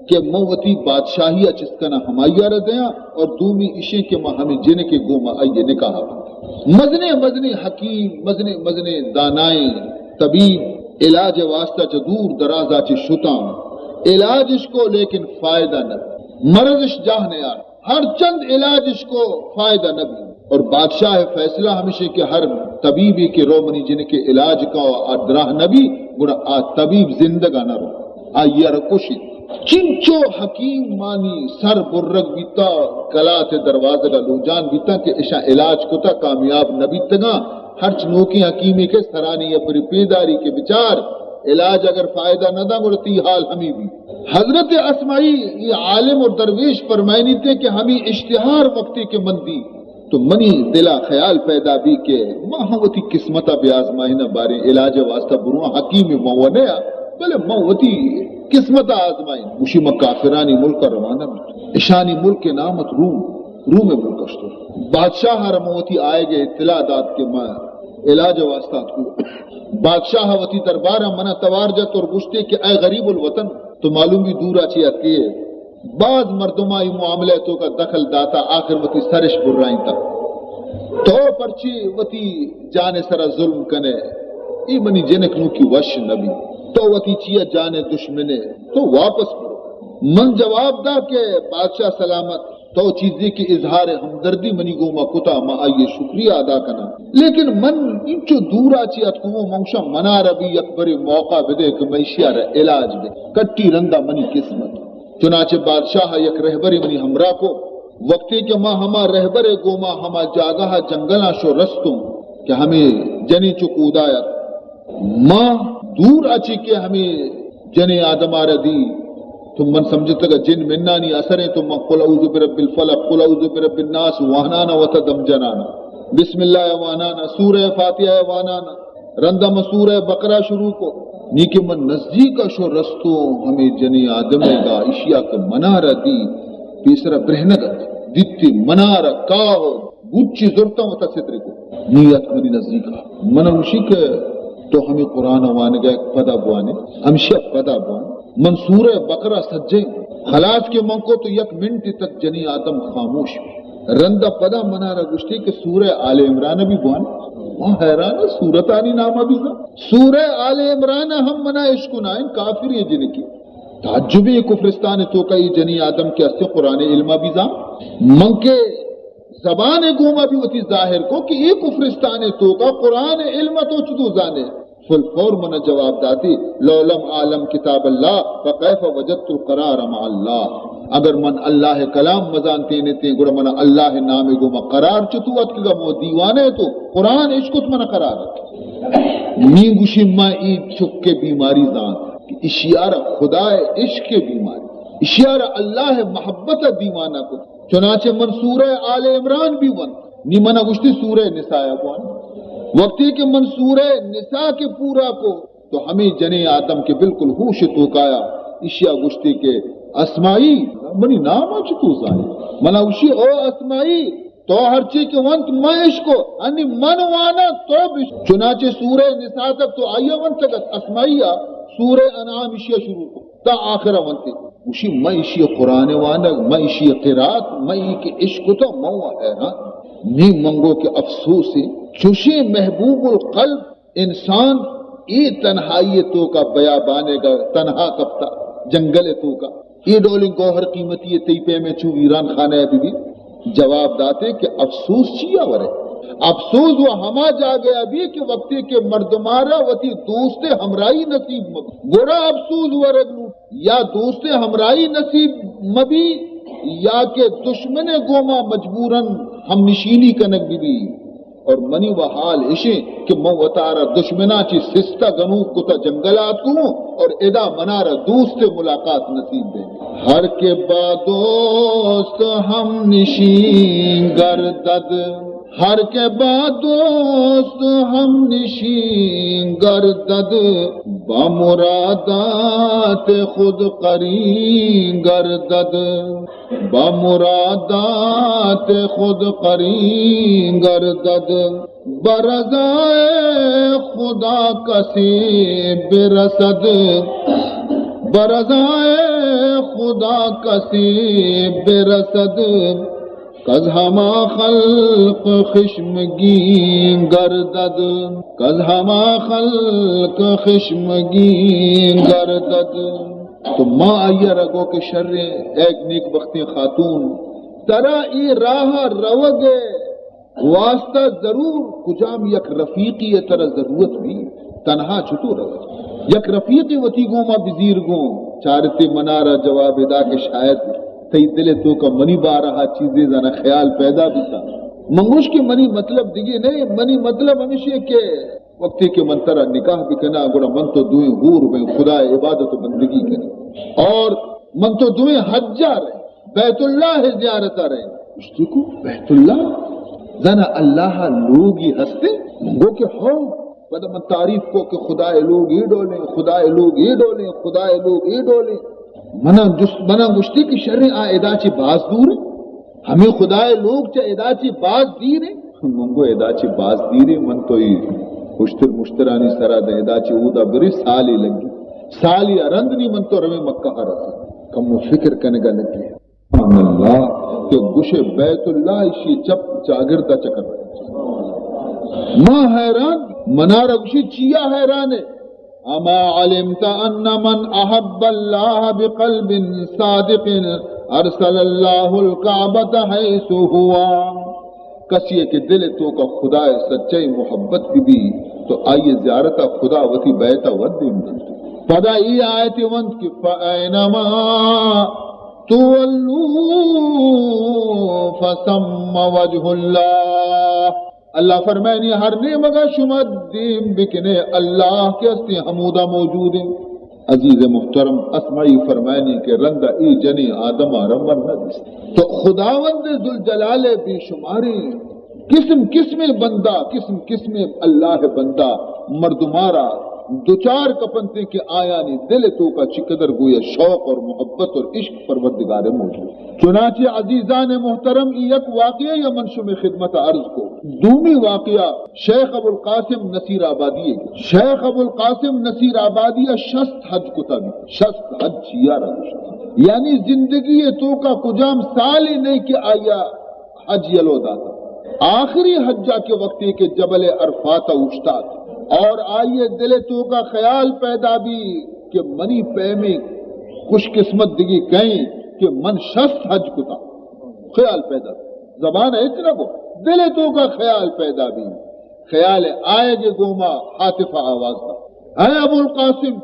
کہ من وتی بادشاہی ءَ چست کناں، ہمائی ءَ را دیاں، اور دومی اشیں کہ من ہمے جنک ءِ گوما آئی ءِ نکاح ءَ بنداں۔ مزنیں مزنیں حکیم، مزنیں مزنیں دانائیں طبیب علاج ءِ واسطہ چہ دور درازا چہ شتاں۔ علاج اش کو لیکن فائدہ نہ، مرض اش جاہ نیارت۔ ہر چند علاج اش کو فائدہ نہ بی۔ اور بادشاہ ءِ فیصلہ ہمیشیں کہ ہر طبیبے کہ رو منی جنک ءِ علاج کا و آ دراہ نہ بی، گڑا آ طبیب زندگا نہ رو، آئی ءَ را کشیت۔ چنچو حکیم مانی سر برگ بیتا، کلات ءِ دروازگ ءَ لوجان بیتا کہ اشاں علاج کتا، کامیاب نہ بیتگاں، ہرچ نوکیں حکیمے کہ سرانی یبری پیداری کہ بچار، علاج اگر فائدہ نہ دا، گڑا تی حال ہمی بی۔ حضرت اسماعی، یہ عالم اور درویش فرمائنی تھے کہ ہمیں اشتہار وقتی کہ من دی، تو منی دلا خیال پیدا بی کہ ما ہم وتی قسمتا بے آزمائنا باریں علاج واسطہ برواں، حکیم مو نیا، بلے من وتی قسمتا آزمائن۔ گوشی من کافرانی ملک روانہ بی، اشانی ملک نامت روم، روم ملک اشتو۔ بادشاہ را من وتی آئے گے اطلاع دات کہ من علاج واسطہ اتکو۔ بادشاہ وتی دربار ءَ منا توار جت اور گوشتے کہ اے غریب الوطن، تو معلوم بی دورا چی اتکے، باز مردماں اے معاملہ ءِ توکا دخل داتا، آخر وتی سرش برائینتا۔ تو پرچی وتی جان ءِ سرا ظلم کنے؟ اے منی جنک نوکی وش نبی۔ تو وتی چیا جان ءِ دشمنے، تو واپس برو۔ من جواب دا کہ بادشاہ سلامت، تو چیزے کہ اظہار ہمدردی منی گوما کتا، ما آئی ءِ شکریہ ادا کناں۔ لیکن من انچو دورا چی اتکوں، من گوشاں، منا را بھی یک برے موقع بدے کہ من ایشی ءَ را علاج بہ کٹی، رندا منی قسمت۔ چنانچہ بادشاہ ءَ یک رہبرے منی ہمراہ کو۔ وقتے کہ ما ہما رہبر ءِ گوما ہما جاگہ ءَ جنگلاں شو رستوں کہ ہمے جنیں چک اودا ات، ما دور ءَ چہ کہ ہمے جنیں آدم ءَ را دی، تو من سمجھتگ جن منانی اثر ایں، تو من قل اعوذ برب الفلق، قل اعوذ برب الناس وانانا وتا دم جنانا، بسم اللہ وانانا، سورہ فاتحہ وانانا، رندا من سورہ بقرہ شروع کو۔ نی کہ من نزدیک ءَ شو رستو ہمے جنیں آدم ءَ گا، اشیا کہ منا را دی، پیسرا برہنگ ات، دیتی منا را کاہ بوچی زرتاں وتا سترے کو۔ نی ات منی نزدیک ءَ۔ من گوشی کہ تو ہمے قرآن وانگ ءَ پدا بوانے، ہمشی ءَ پدا بوان۔ من سورہ بقرہ سجیں خلاص کہ من کو تو یک منٹ تک جنی آدم خاموش۔ رندا پدا منا را گوشتی کہ سورہ آل عمران بھی بوان۔ من حیران، سورتانی نام بھی زان۔ سورہ آل عمران ہم منا اشکنائیں، کافر یہ جنکی۔ تعجبی کفرستان توکا یہ جنی آدم کہ استے قرآن علم بھی زان۔ من کے زبان گوما بھی وتی ظاہر کو کہ اے کفرستان توکا قرآن علم تو چدو زانے؟ فل فور منا جواب داتی، لو لم عالم کتاب اللہ فکیف وجدت القرار مع اللہ۔ اگر من اللہ کلام مزانتین تے، گڑا منا اللہ نام گوما قرار چتو اتکگا؟ مو دیوانے تو قرآن اشکت منا قرار ات۔ نی گوشی ما ای چکے بیماری زان کہ اشیار خدا عشق بیماری، اشیار اللہ محبت دیوانہ کت۔ چنانچہ من سورہ آل عمران بھی ونت۔ نی منا گوشتی سورہ نساء بوان۔ وقتی کہ من سورہ نساء کے پورا کو تو ہمیں جنیں آدم کے بالکل ہوش توکایا، اشیا گوشتی کہ اسمائی، منی نام چ تو زانی؟ منا گوشی او اسمائی، تو ہرچی کہ ونت من اشکو، انی من وانا تو بش۔ چنانچہ سورہ نساء تک تو آیا ونتگت، اسمائی سورہ انعام اشیا شروع کو۔ تا آخر ء ونتے۔ گوشی، من ایشی ء قرآن ء وانگ، من ایشی ء قرات، من ای کہ اشکتہ، من و حیران۔ نی من گو کہ افسوس ہے، چوشیں محبوب القلب انسان اے تنہائی ء توکا بیابانے گا تنہا کپتا، جنگل ء توکا۔ اے ڈولیں گوہر قیمتی ء تئی پیمیں چو ویران خانہ ء بہ بی؟ جواب داتے کہ افسوس چیا ورے؟ افسوس و ہما جاگہ ء بی کہ وقتی کہ مردمارا وتی دوست ء ہمراہی نصیب مبی، گڑا افسوس ورگ لوٹ۔ یا دوست ء ہمراہی نصیب مبی، یا کہ دشمن ء گوما مجبوراً ہم نشینی کنگ بہ بی۔ اور منی و حال اشیں کہ من وتارا دشمناں چی سستہ گنوک کتا جنگل آتکوں اور ادا منارا دوست ملاقات نصیب بیں۔ ہر کہ با دوست ہم نشین گردد، ہر کہ با دوست ہم نشین گردد، با مرادات خود قرین گردد۔ با مرادات خود قرین گردد، به رضای خدا کسی برسد، به رضای خدا کسی برسد، کز هما خلق خشمگین گردد، کز هما خلق خشمگین گردد۔ تو ما آئی ء را گو کہ شریں، اے نیک بختیں خاتون، ترا اے راہ ء روگ ء واسطہ ضرور کجام یک رفیقی ء ترا ضرورت بی، تنہا چطور روگ؟ یک رفیقے وتی گوما بزیر گوں، چارتے منارا جواب دا کہ شاید تئی دل ء توکا منی بارہا چیزے زاناں خیال پیدا بیتا۔ من گوش کہ منی مطلب دگے نہ، منی مطلب ہمیشی کہ وقتی کہ من ترا نکاح بکناں، گڑا من تو دوئیں حور بیں، خدا ء عبادت و بندگی کنیں۔ اور من تو دوئیں حجا رہیں، بیت اللہ ء زیارتا رہیں۔ گوشتی کو بیت اللہ؟ زانا اللہ ء لوگی ہستے؟ من گو کہ ہو۔ پدا من تعریف کو کہ خدا ء لوگ اے ڈولیں، خدا ء لوگ اے ڈولیں، خدا ء لوگ اے ڈولیں۔ منا جست، منا گوشتی کہ شریں آ ادا چی باز دور ہیں؟ ہمیں خدا ء لوگ چہ ادا چی باز دیر ہیں؟ من گو ادا چی باز دیر ہیں، من تو ای اشتر مشترانی سرا دے ادا چی اودا برے سالے لگی۔ سالے ارند نی من تو رویں مکہ ء رسیں۔ کمو فکر کنگا لگی۔ سبحان اللہ، کہ گوشے بیت اللہ اشی چپ چاگردا چکر۔ ما حیران، منارا گوشی چیا حیران ہے؟ اما علمت ان من احب اللہ بقلب صادق ارسل اللہ الکعبۃ حیث ہوا۔ کسی کہ دل توکا خدا سچے محبت بی بی تو آئی زیارت خدا وتی بیت ود دیم دنت۔ پدا ای آیت وند کہ فینما تولوا فثم وجه اللہ۔ اللہ فرمائنی، ہر نیمگا شما دیم بکنے، اللہ کہ ہستی ہمودا موجود ہیں۔ عزیز محترم، اسمعی فرمائنی کہ رندا ای جنی آدم آرا من نہ دیست۔ تو خداوند ذوالجلال بے شماری قسم قسم بندہ، قسم قسم اللہ بندہ مردمارا دوچار کپنتے کہ آیانی دل توکا چقدر گویا شوق اور محبت اور عشق پروردگار موجود۔ چنانچہ عزیزان محترم، ای یک واقعہ یا من شمی خدمت عرض کو۔ دومی واقعہ شیخ ابوالقاسم نصیر آبادی ہے۔ شیخ ابوالقاسم نصیر آبادی شست حج کتا بھی۔ شست حج چیا را گوشت۔ یعنی زندگی توکا کجام سالی نہیں کہ آیا حج یلو داتا۔ آخری حجا کے وقتی کہ جبل عرفات اوشتات اور آئیے دل توکا خیال پیدا بھی کہ منی پیمیں خوش قسمت دگی کہیں کہ من شست حج کتا۔ خیال پیدا، زبان ہچ نہ بو، دل توکا خیال پیدا بھی۔ خیال آئے گے گوما ہاتف آواز دا، اے ابوالقاسم،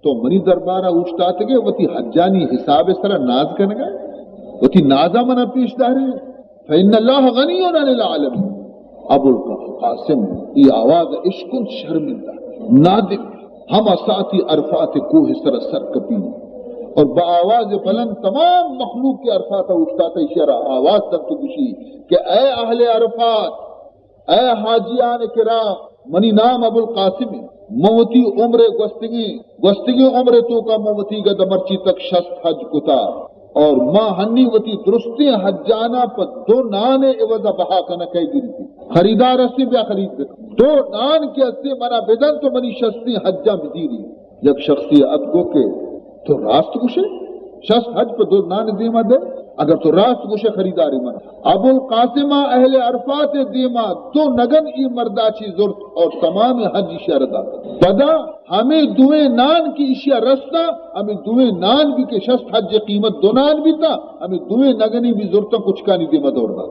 تو منی دربارا اوشتاتگے وتی حجانی حساب سرا ناز کنگا، وتی نازا منا پیش دارے؟ فإن اللہ غنی عن العالمین۔ ابوالقاسم ای آواز اشکنت شرمندہ، نادم، ہما ساعتی عرفات کوہ سرا سر کپی اور با آواز بلند تمام مخلوق کے عرفات اوشتاتا اشارہ آواز در تو گشی کہ اے اہل عرفات، اے حاجیان کرام، منی نام ابوالقاسم ہے۔ من وتی عمر گوستگیں، گوستگیں عمر توکا من وتی گد مرچی تک شست حج کتا اور ما ہنی وتی درستیں حجانا پہ دو نان عوضا بہا کنہ کئے گریتی۔ خریدار ہستے بیا خرید بکن۔ دو نان کہ ہستے منا بدن تو منی شستیں حجاں بزیری۔ یک شخصی ات گو کہ تو راست گوشے؟ شست حج پہ دو نان دیما دے؟ اگر تو راست گوشے خریداری من۔ ابوالقاسم اہل عرفات دیما دو نگن ای مردا چی زرت اور تمام حج اشیا را دات۔ پدا ہمیں دوئیں نان کی اشیا رستا، ہمیں دوئیں نان بھی کہ شست حج قیمت دو نان بیتا، ہمیں دوئیں نگنی بھی زرتا کچکانی دیما دور دات۔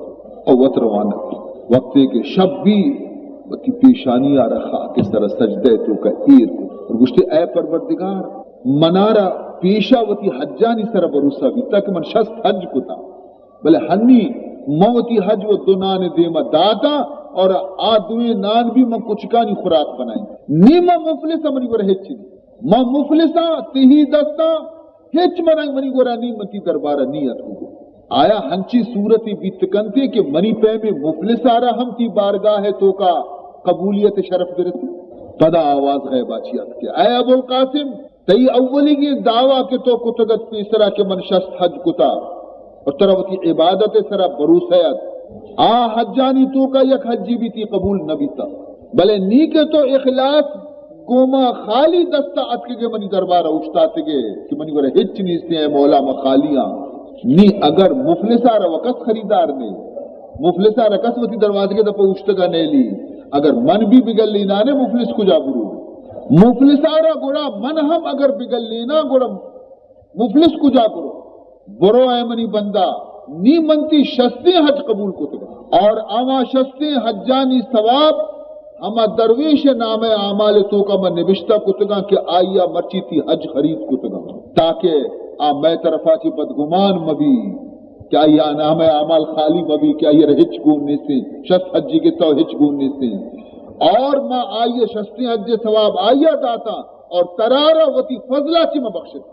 او وت روانہ۔ وقتی کہ شب بھی وتی پیشانی آ را خاک سر سجدہ توکا ایر کو اور گوشتے، اے پروردگار، منارا پیشا وتی حجانی سر بھروسہ بیتا کہ من شست حج کتا، بلے ہنی من وتی حج و دو نان دیما داتا، اور آ دوئیں نان بھی من کچکانی خوراک بنائیں۔ نی من مفلس آں، منی گورا ہچ نی۔ من مفلس آں، تئی دستاں ہچ منائیں، منی گورا نی، من تئی دربارا نی اتکگوں۔ آیا ہنچی صورتی بیت کنتے کہ منی پیمیں مفلسارا ہم تئی بارگاہ توکا قبولیت شرف برسی؟ پدا آواز غیبا چی اتکے، اے ابوالقاسم، تئی اولیگیں دعویٰ کہ تو کتگ ات پیسرا کہ من شست حج کتا و ترا وتی عبادت سرا بھروسہ ات، آ حجانی توکا یک حجی بھی تئی قبول نہ بیتا، بلے نی کہ تو اخلاص گوما خالی دستا اتکگے منی دربارا اوشتاتگے کہ منی گورا ہچ نیستیں، اے مولا، من خالی آں۔ نی اگر مفلسارا وکس خریدار نے، مفلسارا کس وتی دروازگے دپا اوشتگا نیلی، اگر من بھی بگلینانے، مفلس کجا برو؟ مفلسارا گڑا من ہم اگر بگلینا، گڑا مفلس کجا برو؟ برو اے منی بندہ، نی من تئی شستیں حج قبول کتگا اور آواں شستیں حجانی ثواب ہما درویش نامہ اعمال توکا من نبشتہ کتگاں کہ آئیا مرچی تئی حج خرید کتگاں، تاکہ آ مئے طرفا چہ بدگمان مبی کہ آئی نامہ اعمال خالی مبی کہ آئی را ہچ گون نیستیں، شست حجی کہ تو ہچ گون نیستیں۔ اور ما آئی شستیں حج ثواب آئیا داتاں اور ترارا وتی فضلا چہ ما بخشت،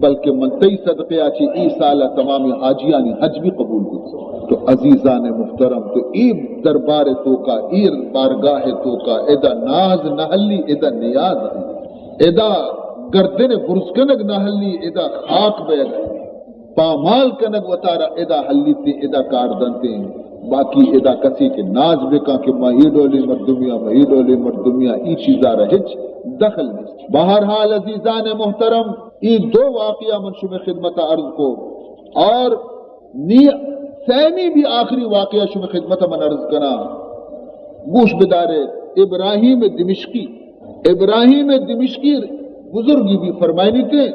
بلکہ من تئی صدقے آ چہ اے سالا تمام حاجیانی حج بھی قبول کت۔ تو عزیزان محترم، تو اے دربار توکا، اے بارگاہ توکا، ادا ناز نہ ہلی، ادا نیاز ہلی، ادا گردن برز کنگ نہ ہلی، ادا خاک بیگ ہلی۔ پامال کنگ وتارا ادا ہلیتیں، ادا کار دنتیں۔ باقی ادا کسے کہ ناز بکاں کہ ما اے ڈولیں مردمیاں، ما اے ڈولیں مردمیاں، اے چیزا را ہچ دخل نیست۔ بہرحال عزیزان محترم، اے دو واقعہ من شمئے خدمتا عرض کو اور نی سیمی بھی آخری واقعہ شمئے خدمتا من عرض کناں۔ گوش بدارے، ابراہیم دمشقی ابراہیم دمشقی بزرگی بھی فرمائنیتے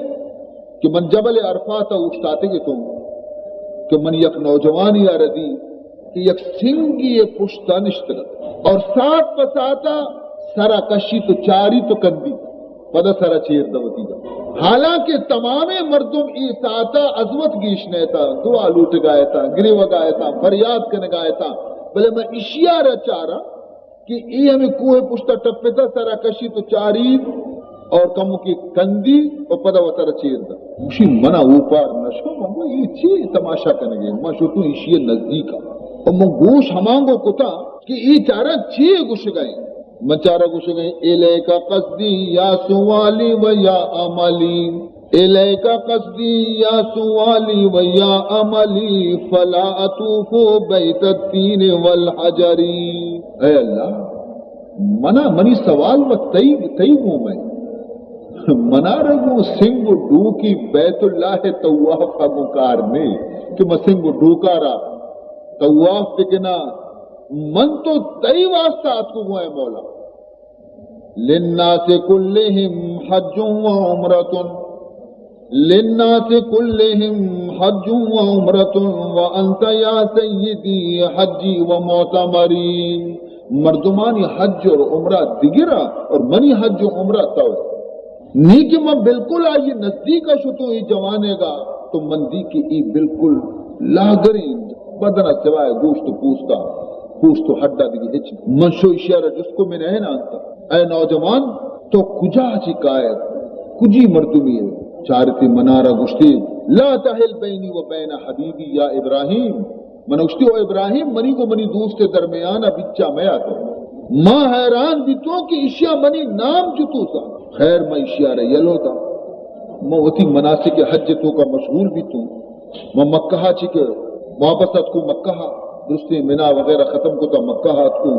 کہ من جبل عرفات اوشتاتگ اتوں کہ من یک نوجوانی آ ردی کہ یک سنگی پشتا نشتگ ات اور ساعت پہ ساعتا سرا کشی تو چاری تو کندی، پدا سرا چیر دوتی دا۔ حالانکہ تمامیں مردم اے ساعتا عظمت گیش نیتا، دعا لوٹگا ایتا، گریوگا ایتا، فریاد کنگا ایتا، بلے من اشیا را چارا کہ اے ہمے کوہ پشتا ٹپتا، سرا کشی تو چاری اور کمو کہ کندی اور پدا وتارا چیر دا۔ گوشی، منا اوپار نشو، من گو، اے چی تماشا کنگے؟ من شتوں ایشی نزدیکا اور من گوش ہمانگو کتا کہ اے چارا چی گوشگائیں؟ من چارا گوشگائیں، الیک قصدی یا سوالی و یا عملی۔ الیک قصدی یا سوالی و یا عملی، فلا اطوف بیت الطین والحجر۔ اے اللہ، منا، منی سوال و تئی، تئی گوں میں۔ منا را گوں سنگ و ڈوکی بیت اللہ طواف گوں کار نے کہ من سنگ و ڈوکا را طواف بکنا۔ من تو تئی واسطہ اتکو گوں اے مولا۔ للناس كلهم حج وعمرة، للناس كلهم حج وعمرة، وأنت يا سيدي حجي ومعتمري۔ مردمانی حج اور عمرہ دگرا اور منی حج و عمرہ تو۔ نی کہ من بالکل آئی نزدیکا شتوں اے جوانے گا، تو من دی کہ اے بالکل لاگریں، بدنا سوائے گوشت و پوستا، پوست و ہڈا دگہ ہچ۔ من شو ایشی را جست کو، من اے نانتا، اے نوجوان، تو کجا چی کائے؟ کجی مردمی ئے؟ چارتی منارا گوشتی، لا تحل بینی و بین حبیبی یا ابراہیم۔ من گوشتی، او ابراہیم، منی گو منی دوست درمیان بچا میا تو۔ ما حیران بیتوں کہ ایشیا منی نام چتو زان۔ خیر، ما ایشیا را یلو دا۔ ما وتی مناسک حج توکا مشغول بیتوں۔ ما مکہ چی کہ واپس اتکوں، مکہ درستیں منا وغیرہ ختم کتا، مکہ اتکوں،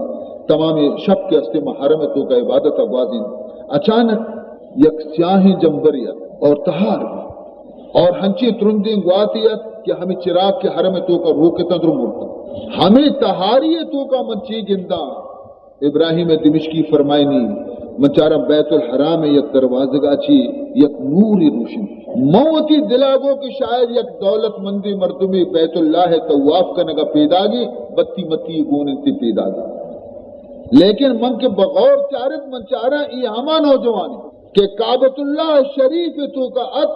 تمام شپ کے استے ما حرم توکا عبادت گوازین۔ اچانک یک سیاہیں جمبرے ات اور تہار بی اور ہنچیں ترندیں گواتے ات کہ ہمے چراگ کہ حرم توکا روکتاں درو مرتاں۔ ہمے تہاری توکا من چے گنداں؟ ابراہیم دمشقی فرمائنی، من چاراں بیت الحرام یک دروازگا چی یک نورے روشن۔ من وتی دلا گو کہ شاید یک دولت مندیں مردمے بیت اللہ طواف کنگا پیداگے، بتی متی گون انتے پیداگے۔ لیکن من کہ بغور چارت، من چاراں اے ہما نوجوانے کہ کعبۃ اللہ شریف توکا ات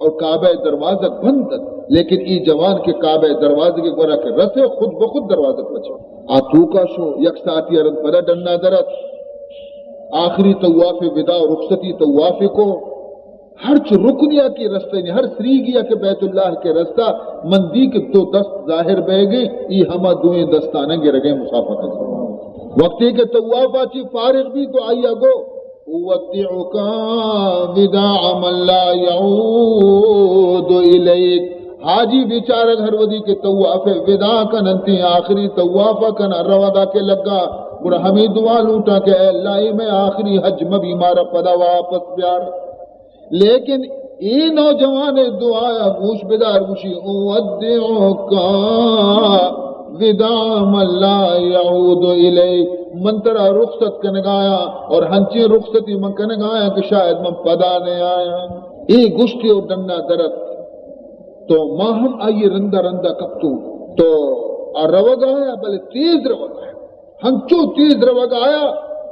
اور کعبہ دروازگ بند ات۔ لیکن ای جوان کہ کعبہ دروازگ گورا کہ رسے، خود بخود دروازگ پچ۔ آ توکا شو، یک ساعتی ارند پدا ڈنا درت۔ آخری طواف وداع و رخصتی طواف کو۔ ہرچ رکنیا کہ رستہ، یعنی ہر سریگیا کہ بیت اللہ کہ رستہ، من دی کہ دو دست ظاہر بہ گئے، ای ہما دوئیں دستاناں گرگئے مصافحہ کنگئے۔ وقتی کہ طوافا چی فارغ بی تو آئیا گو، اودعک وداع من لا یعود الیک۔ حاجی بیچارگ ہر وھدی کہ طواف وداع کننتی، آخری طواف کنا روگا کہ لگا، گڑا ہمیں دعا لوٹا کہ اے اللہ، اے مئے آخری حج مبی، مارا پدا واپس بیار۔ لیکن اے نوجوان دعایا گوش بدار، گوشی، اودعک وداع من لا یعود الیک، من ترا رخصت کنگایا اور ہنچیں رخصتی من کنگایا کہ شاید من پدا نہ آیا۔ اے گوشتی و ڈنا درت۔ تو ما ہم آئی رندا رندا کپتو۔ تو آ روگایا، بلے تیز روگایا۔ ہنچو تیز روگ آیا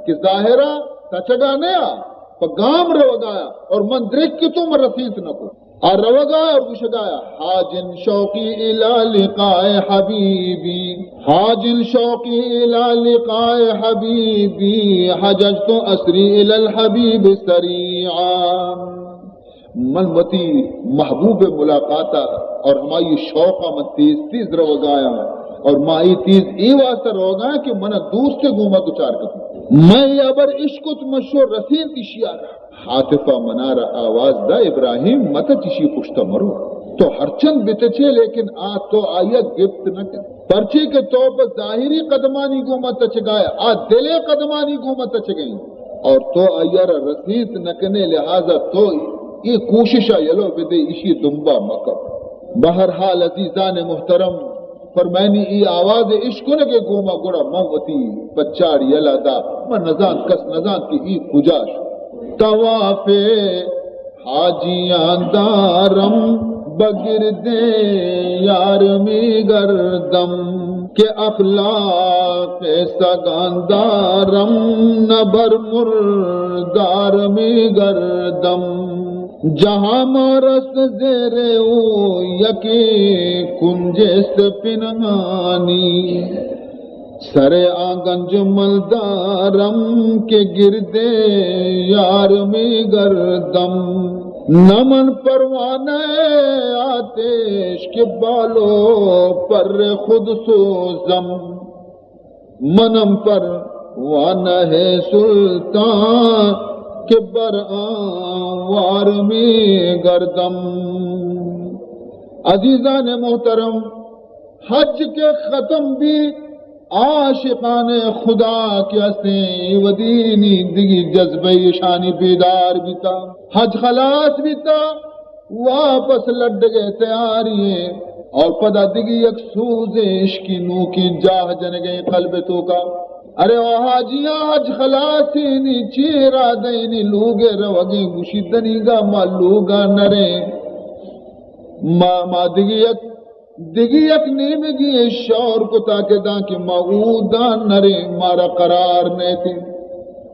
کہ ظاہرا تچگا نیا، پہ گام روگ آیا اور من درکتوں، من رسینت نکو۔ آ روگ آیا اور گوشگ آیا، حاجن شوقی الی لقاء حبیبی، حاجن شوقی الی لقاء حبیبی، حججت اسری الی الحبیب سریعا۔ من وتی محبوب ملاقاتا اور ہمائی شوقا من تیز تیز روگایا اور ما اے تیز اے واسطہ روگایا کہ منا دوست گوما دچار کت۔ من اے ہبر اشکت، من شو رسینت اشیا را۔ ہاتفا منارا آواز دا، ابراہیم، متچ اشی پشتا مرو۔ تو ہرچند بتچے، لیکن آ تو آئیا گپت نہ کن۔ پرچے کہ تو پہ ظاہری قدمانی گوما تچگائے، آ دلے قدمانی گوما تچگئیں۔ اور تو آئیا را رسینت نہ کنے، لہذا تو اے کوششا یلو بدے، اشی دمبا مکپ۔ بہرحال عزیزان محترم، فرمائنی اے آواز اشکنگے گوما گڑا من وتی پچار یلا دا، من نزانت، کس نزانت کہ اے کجا شو۔ طواف حاجیاں دارم، بگردے یار می گردم، کہ اخلاق سگان دارم، نہ بر مردار می گردم۔ جہاں ما رست زیر او یکی کنجست پنہانی، سر آ گنج ملدارم کہ گردے یار می گردم۔ نہ من پروانہ آتش کہ بال و پر خود سوزم، منم پروانہ سلطان کہ بر آنوار می گردم۔ عزیزان محترم، حج کہ ختم بی، عاشقان خدا کہ ہستیں، اے وھدی نی دگی جذبہ ایشانی بیدار بیتا، حج خلاص بیتا، واپس لڈگئے تیاری ایں اور پدا دگی یک سوزیں عشقی نوکیں جاہ جنگئے قلب توکا۔ ارے او حاجیاں، حج خلاص ایں نی، چی ارادہ ایں نی؟ لوگے روگیں؟ گوشی، دنیگا ما لوگا نریں، ما، ما دگی یک دگہ یک نیمگی شور کتا کہ داں کہ ما اودا نریں، مارا قرار نیتیں۔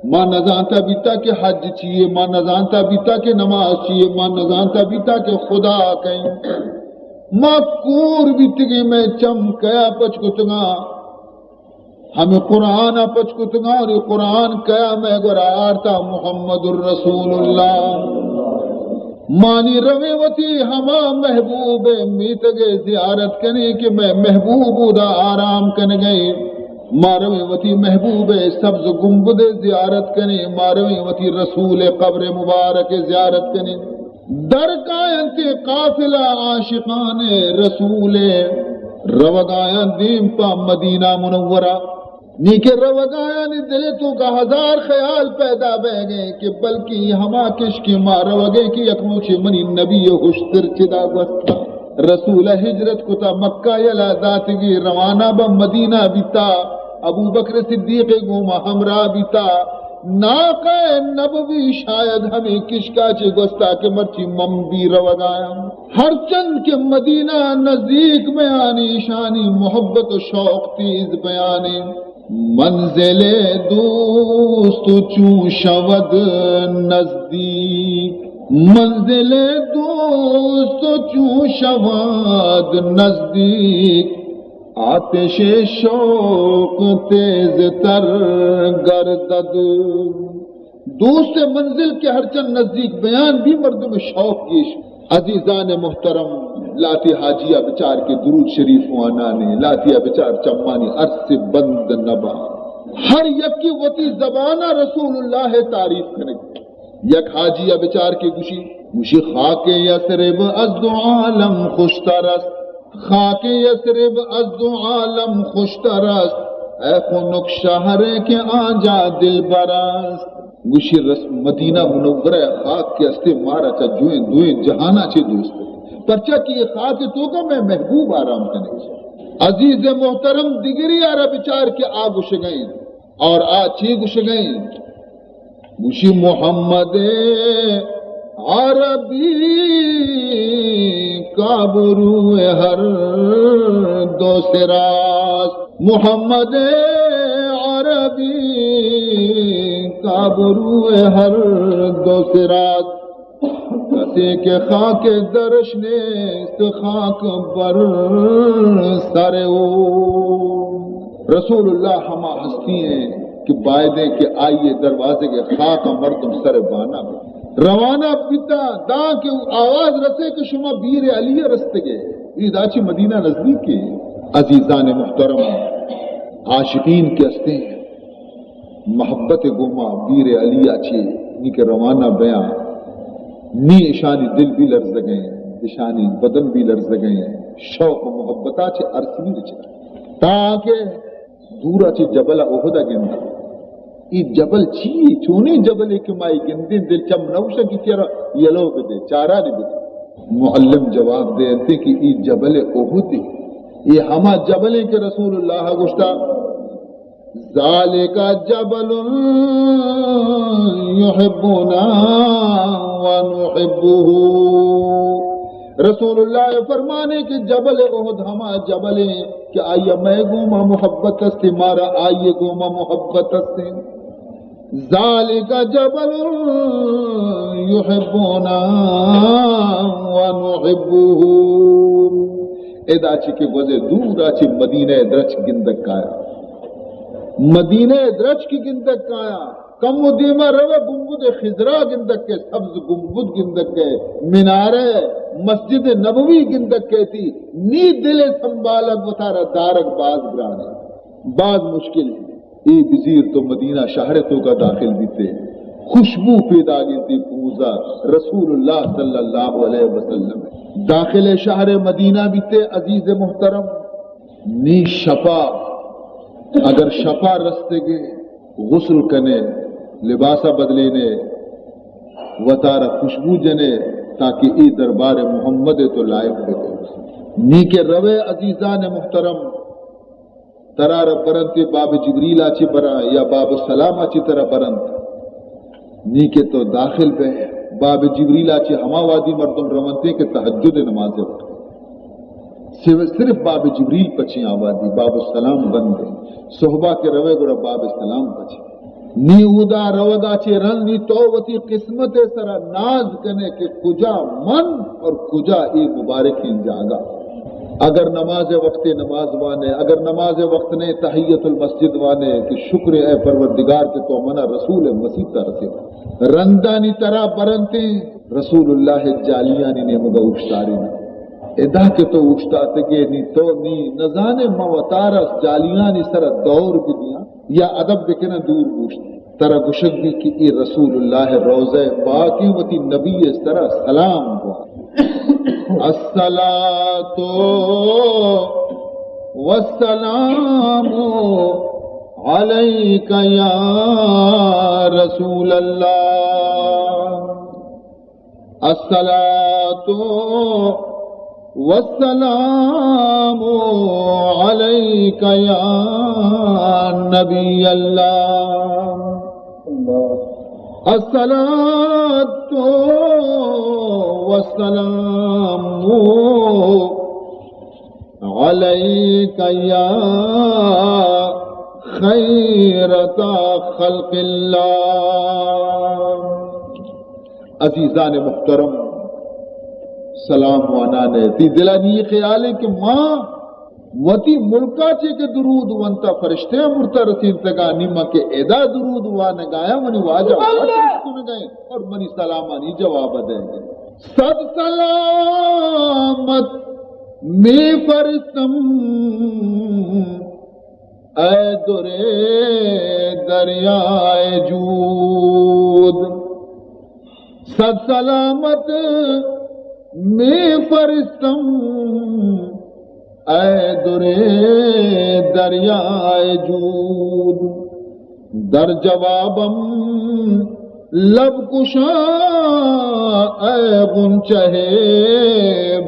ما نزانتا بیتا کہ حج چیے، ما نزانتا بیتا کہ نماز چیے، ما نزانتا بیتا کہ خدا کئیں۔ ما کور بیتگیں، مئے چم کیا پچ کتگاں۔ ہمے قرآن ء پچ کتگاں، اور اے قرآن کیا مئے گورا آرتا؟ محمد الرسول اللہ۔ مانی رویں وتی ہما محبوب میتگ ء زیارت کنیں کہ مئے محبوب اودا آرام کنگئے۔ ما رویں وتی محبوب ء سبز گنبد ء زیارت کنیں، ما رویں وتی رسول ء قبر مبارک ء زیارت کنیں۔ در کاینت قافلہ عاشقان رسول، روگایاں دیم پہ مدینہ منورہ۔ نی کہ روگایانی دل توکا ہزار خیال پیدا بئیگئے کہ بلکیں ہما کشکیں ما روگئے کہ یک روچے منی نبی ہشتر چدا گوستا۔ رسول ہجرت کتا، مکہ یلا داتگی، روانہ بہ مدینہ بیتا، ابوبکر صدیق گوما ہمراہ بیتا۔ ناقہ نبوی شاید ہمے کشکا چے گوستا کہ مرچی من بھی روگایاں۔ ہرچند کہ مدینہ نزدیک بیانی، ایشانی محبت و شوق تیز بیانی۔ منزل دوست چون شود نزدیک، منزل دوست چون شود نزدیک، آتش شوق تیزتر گردد. دوست منزل کہ ہرچند نزدیک بیان بی، مردم شوق گیش. عزیزان محترم، لاتی حاجی ءَ بچار کہ درود شریف وانانے، لاتی ءَ بچار چمانی ارس بند نبا. ہر یکی وتی زبان ءَ رسول اللہ ءِ تعریف کنگ. یک حاجی ءَ بچار کہ گوشی، گوشی: خاک یثرب از دو عالم خوشتر است، خاک یثرب از دو عالم خوشتر است، اے خنک شہر کہ آنجا دلبر است. گوشی: رس-، مدینہ منورہ ءِ خاک کہ استے مارا چہ جوئیں دوئیں جہاناں چہ دوست. پرچا کہ اے خاک ءِ توکا مئے محبوب آرام کنگ. عزیز محترم، دگری ءَ را بچار کہ آ گوشگئیں. اور آ چی گوشگئیں؟ گوشی: محمد عربی کابرو ہر دو سراست، محمد عربی کابرو ہر دو سراست. کسی کہ خاک درش نیست، خاک بر سر او. رسول اللہ ہما ہستی ایں کہ بایدیں کہ آئی ءِ دروازگ ءِ خاک ءَ مردم سر بانا بہ. روانہ بیتا، داں کہ آواز رسے کہ شما بیر علی ءَ رستگے. اے دا چہ مدینہ نزدیک ایں. عزیزان محترم، عاشقین کہ ہستیں، محبت ءِ گوما بیر علی ءَ چہ نی کہ روانہ بیاں، نی اشانی دل بھی لرزگئیں، اشانی بدن بھی لرزگئیں، شوق و محبت ءَ چہ ارس بھی رچگا. تاکہ دور ءَ چہ جبل احد ءَ گنداں. اے جبل چی؟ چونیں جبلے کہ ما اے گندیں، دل چم نہ گوشاں کہ چرا یلو بدے، چارانی بدے. معلم جواب دے انت کہ اے جبل احد ایں. اے ہما جبل ایں کہ رسول اللہ ءَ گوشتا، ذالک جبل یحبنا و نحبہ. رسول اللہ ءِ فرمانے کہ جبل احد ہما جبل ایں کہ آئی ءَ مئے گوما محبت است، مارا آئی ءِ گوما محبت است. ذالک جبل یحبنا و نحبہ. ادا چہ کہ گوزے دور ءَ چہ مدینہ ءِ درچک گندگ کایا. مدینہ ءِ درچک گندگ کایا. کمو دیما روے گنبد خضرا گندگ کئے، سبز گنبد گندگ کئے، منارہ مسجد نبوی گندگ کئے، تی نی دل سنبھالگ وتارا دارگ باز گران ایں، باز مشکل ایں. اے بزیر تو مدینہ شہر ءِ توکا داخل بیتے، خوشبو پیداگ انت پوزا رسول اللہ صلی اللہ علیہ وسلم. داخل شہر مدینہ بیتے عزیز محترم، نی شپا، اگر شپا رستگے، غسل کنے، لباسا بدلینے، وتارا خوشبو جنے، تاکہ اے دربار محمد ءَ تو لائق بکے. نی کہ روے عزیزان محترم، ترا را برنت، باب جبریل ءَ چہ براں یا باب السلام ءَ چہ ترا برنت، نی کہ تو داخل بئے، باب جبریل ءَ چہ ہما وادی مردم رونت کہ تہجد نماز ءِ وقت. صرف، صرف باب جبریل پچیں آ وادی، باب السلام بند ایں. صحبا کہ روے گڑا باب السلام پچیں. نی اودا روگا چہ رند نی تو وتی قسمت ءِ سرا ناز کنے کہ کجا من اور کجا اے مبارکیں جاگہ. اگر نماز ءِ وقت نماز وانے، اگر نماز ءِ وقت نے تحیت المسجد وانے کہ شکر اے پروردگار کہ تو منا رسول مسیت ءَ رسید. رندانی ترا برنتیں رسول اللہ ءِ جالیانی نیمگا اوشتارین. ادا کہ تو اوشتاتگے نی تو نی نزانے ما وتارا جالیانی سرا دور بدیاں. یا ادب بکناں دور بوشت. ترا گوشگ بی کہ اے رسول اللہ ءِ روضہ پاکیں، وتی نبی ءِ سرا سلام گوا. الصلاۃ والسلام علیک یا رسول اللہ. الصلاۃ والسلام علیک یا نبی اللہ. الصلاۃ والسلام علیک یا خیرۃ خلق اللہ. عزیزان محترم، سلام وانان ء۔ تی دل ء نی خیال ہے کہ ما وتی ملکا چے کہ درود ونتا، فرشتے مرتا رسینتگا، نی ما کہ ادا درود وانگایا، منی واجہ وت رسینگا اور منی سلامانی جواب دے گئے۔ صد سلامت می فرستم، اے درے دریائے جود، صد سلامت می فرستم، اے درے دریائے جود۔ در جوابم لب کشاں، اے غنچہ